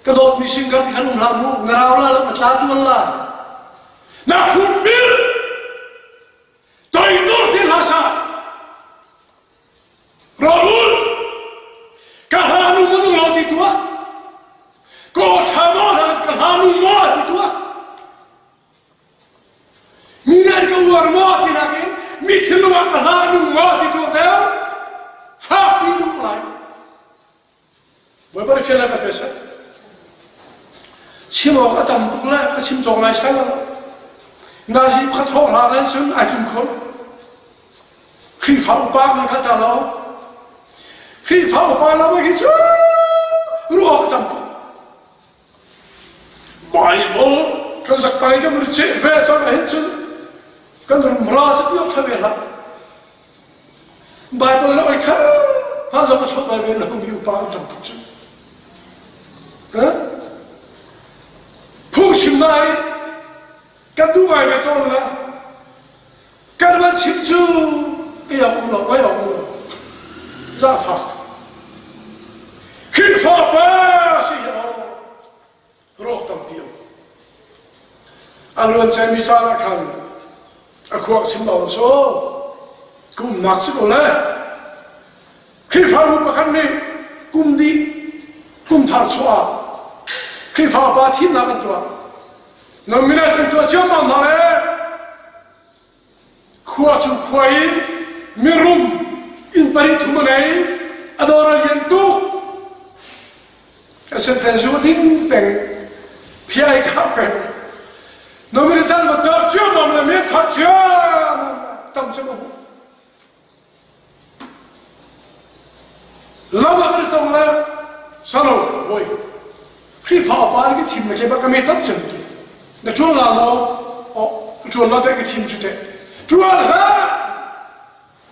Ka dawtmi singkar ti khan um hlah mu, na rau la lo, na tla tuan la. Na khup bil toidor ti hlah sah. Rawlul ka hla nu munung lo ti tuah. Ko tha maw hla ka hla nu maw ti tuah. Mi an ka uar maw ti nakin mi thinlung ah ka hla nu maw ti tuah deuh. Fakpi nu lai. Bawipa fial ka pe seh. Chim awk a tam tuk le ka chim cawk lai sai lo. Nazi pakhat hrawk hla nan cun ai tum kho. Khrihfa upa kan kal ta lo. Khrihfa upa lam hi cu ruah awk a tam tuk. Bible kan zaktai kan ri ceh ve cang ahhin cun kan rumra cu ti awk thla ve hlah. Bible le oi kha pa zong a chuah lai ve lo mi upa an tam tuk cu. Phungchim lai kan duh ngai ve tawn la kan van chim cu ei awk um lo ngai awk um lo zaangfak Khrihfa pa si hi aw rawk tampi um a luan cemi caan ah khan a khuak chim lo so kum nak si ko le Khrihfabu pakhat nih kum dih kum thar chuah ah Khrihfa pa thimnak an tuah nominate an tuah ciammam hna le Khua cu khua i mirum inn pari thum a ngei, a dawr a lian tuk. A senten zu a ding peng, phia ai khah peng. Nominitan va tar ciammam le men that ciammam tam cem a hmuh. Lam ah kan i tong le sano bawi Khrihfa upa nih ka thim na ke bak ka me tam cem ti na ṭuan la maw oh ka ṭuan la teh ka thim cu teh ṭuan hlah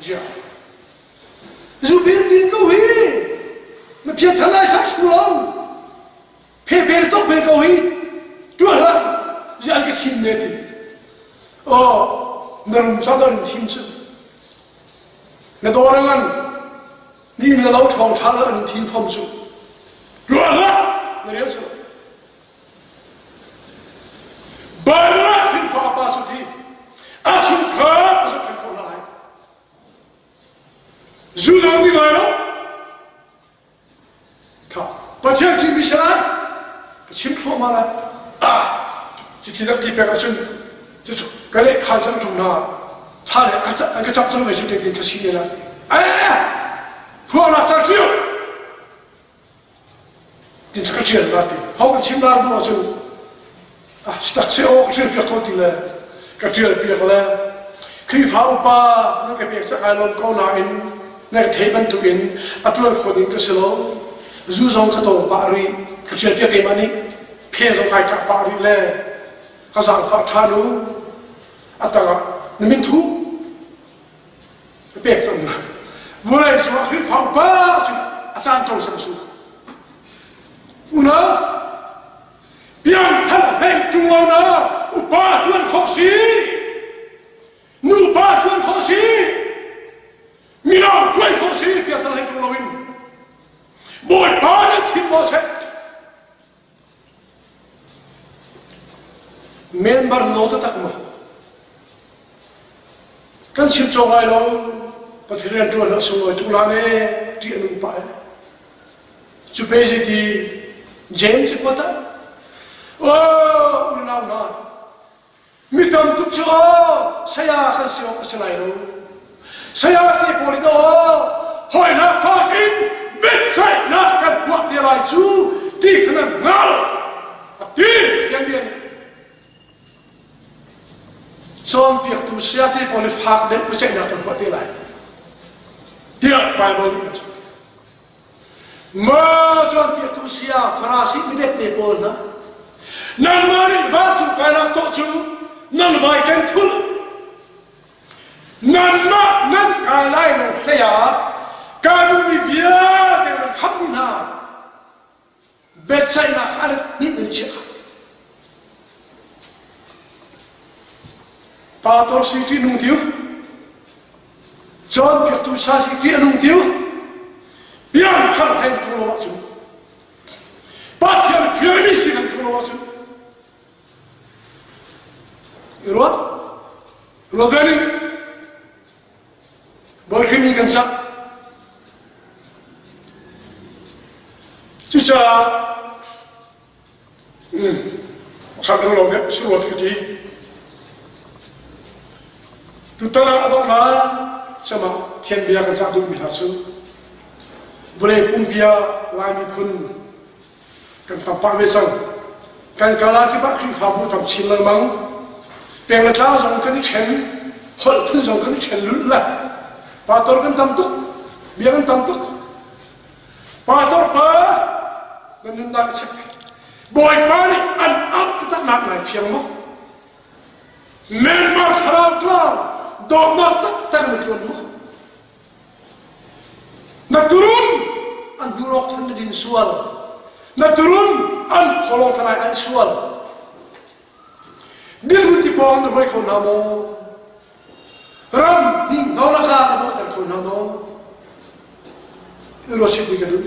zia zubir din ko hi na phiat than lai sa thlu lo phe per tok ve ko hi ṭuan hlah zia an ka thim ne ti oh na rum cang na rin thim cu Na dawr a ngan. Ni na lo ṭhawng ṭha lo an thin fom cu. Ṭuan hlah! Na rian si lo. Bible ah Khrihfa pa cu ti a chungkhar a zohkhenh khawh lai. Zu zong ti lai lo. Kha Pathian ṭihmi si lai. Ka chim thluahmah lai. Ah! Cuti rak ti pek ahcun cucu ka leh khan cang ṭung hna. Tha le an ka cap cang ve cu te tin ka si ne lai. Eh! Phuahnak car cio! Tin ka ṭial la ti. Ho kan chim la duh ahcun ah tak se aw ka ṭial piak ko ti le ka ṭial piak le Khrihfa upa nan ka pek cak ai lawm ko nain na ka thei bantukin a ṭuan kho ding ka si lo. Zu zong ka tawng pah rih. Ka ṭial piak keimah nih phe zong kai kah pah rih le ka zaangfah ṭhan u. A tangah na min thu ka pek tawn na. Vulei cungah Khrihfa upa cu a caan to cang su. Unau piangthar hleng ṭung lo na upa ṭuan khawh si nupa ṭuan khawh si mino hruai khawh si piangthar hleng ṭung loin Bawipa nih thim maw seh member no taktak maw kan chim cawk lai lo Pathian rian ṭuan a sunglawi tuk la ne ṭih a nung pah Cu pe zeiti James cu kuat ah oh unau hna mi tam tuk cu aw saya kan si awk a si lai lo saya te pawl in aw hawinak fak in biaceihnak kan tuah te lai cu ti kha nan hngal a ti Pathian bia nih cawnpiaktu saya te pawl i fak deuh biaceihnak kan tuah te lai tiah Bible nih a chim Maw cawnpiaktu saya Farasi midepte pawl hna, nanmah nih vancung kainak tawh cu nan vai ken thulh. Nanmah nan kai lai lo hlei ah ka duhmi vialte nan kham dih hna. Biaceihnak an nih nan chiah. Pastor si ṭih nung tiu. Cawnpiaktu sa si ṭih a nung tiu. Piangthar hleng ṭung lo ahcun Pathian fialmi si kan ṭung lo ahcun i ruat ruat ve ning Bawihrimi kan cak. Cucaah khat lo deuh suruat ka ti. Tutan ah a donghnak cama thian bia kan cah duhmi hna cu vawlei pumpi ah Lai miphun kan tam pah ve cang. Kan kala kip ah Khrihfabu tam chin lengmang. Peng le tlang zong kan i ṭhen, holh phun zong kan i ṭhen lulh le pastor kan tam tuk, bia kan tam tuk. Pastor pa na nunnak check. Bawipa nih an auh taktak nak nai fiang maw? Myanmar thlarau tlang dawtnak taktak na ṭuan maw? Na turun an hnurok than na din sual. Na turun an pholong than ai sual. Dirhmun ti pawng na hruai kho hna maw? Ram hning no laka na bawhter kho hna maw? Ruat ka duh.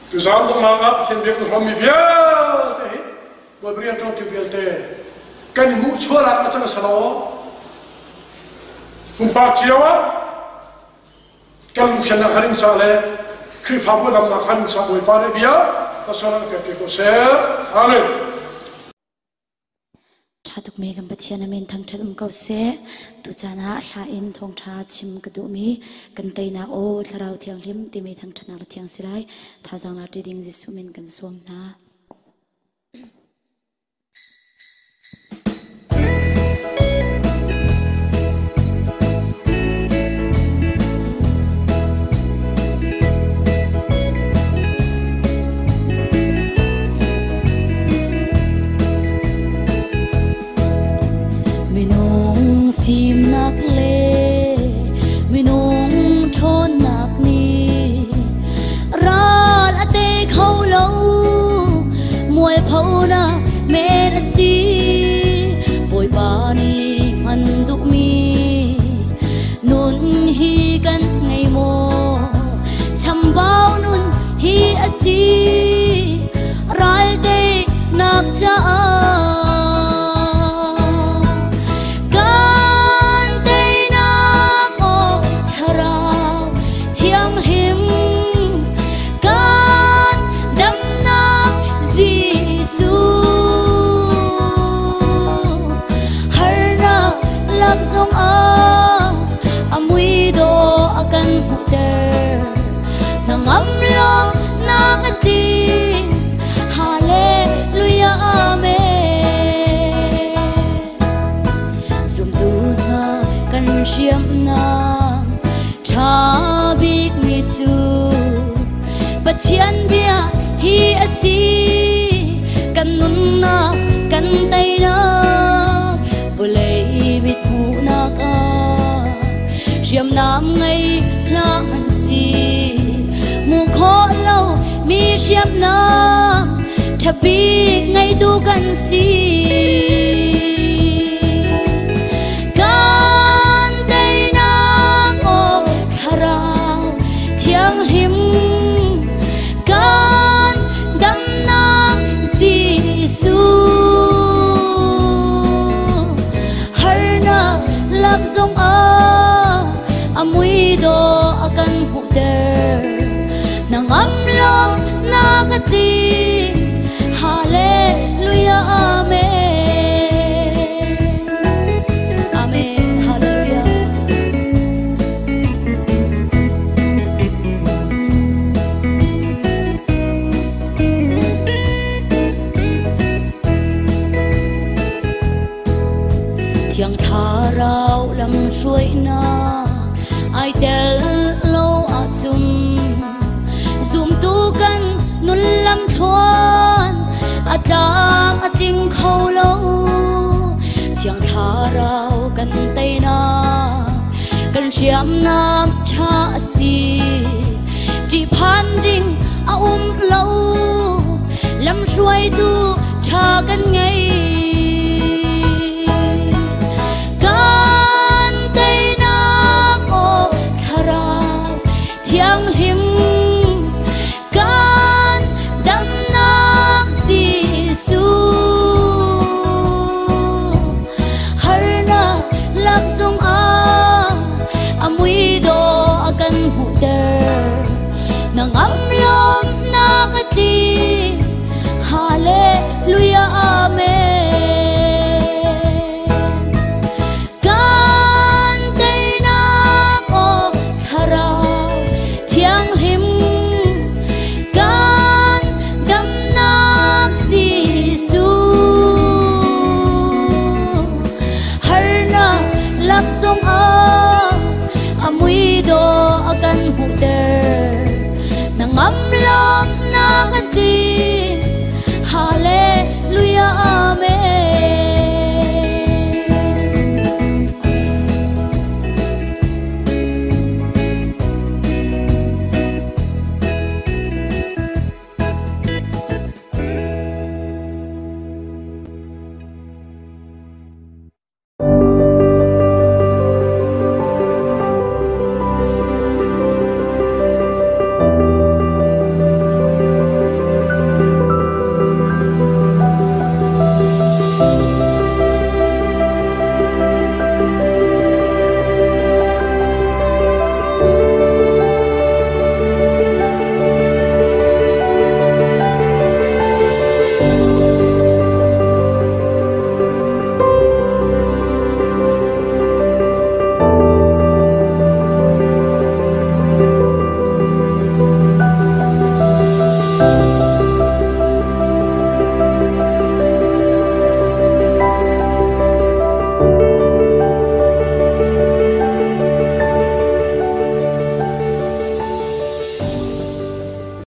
Tuzaan dongnak ah Pathian biak na hrawmmi vialte hi Bawipa rian ṭuantu vialte kan i hmuhchuahnak a cang selaw pumpak cio ah kan lungfiannak harin ca le Khrihfabu damnak harin ca Bawipa nih bia thluachuahnak pek piak ko seh. Amen. Ṭha tukmi kan Pathian a min thangṭhat um ko seh. Tucaan ah hla in thawngṭha chim ka duhmi kan teinak aw Thlarau Thianghlim timi thangṭhatnak le thiang si lai. Thazaang la ṭi ding Jesuh min kan sawm hna. Minung fimnak le minung ṭhawnnak nih ral a tei kho lo. Mualphonak men a si. Bawipa nih hman duhmi nun hi kan ngei maw? Chambau nun hi a si. Ral teinak caah kan teinak aw thlarau thianghlim kan damnak Jesuh harnak lak zongah a mui dawh a kan hmuhter hnangam lawmnak a tling Hallelujah Amen Zumtu hna kan hriamnam ṭha bikmi cu Pathian bia hi a si kan nunnak kan teinak vawlei mithmuhnak ah hriamnam ngei hlah an si hmuh khawh lo mi hriamnam ṭha bik ngeitu kan si kan teinak aw thlarau thianghlim kan damnak Jesuh harnak lak zongah a mui dawh a kan hmuhter nangam lawmnak a tling Hallelujah Amen Amen Hallelujah Thiang Thlarau lamhruainak ai tel lo ahcun zumtu kan nun lamthluan a tlam a tling kho lo. Thiang Thlarau kan teinak kan hriamnam ṭha a si. Ṭihphan ding a um lo, lamhruaitu ṭha kan ngei. Ti Hallelujah Amen. Kan teinak aw Thlarau Thianghlim, kan damnak Jesuh, harnak lak zongah a mui dawh a kan hmuhter, na ngam lawmnak a tli.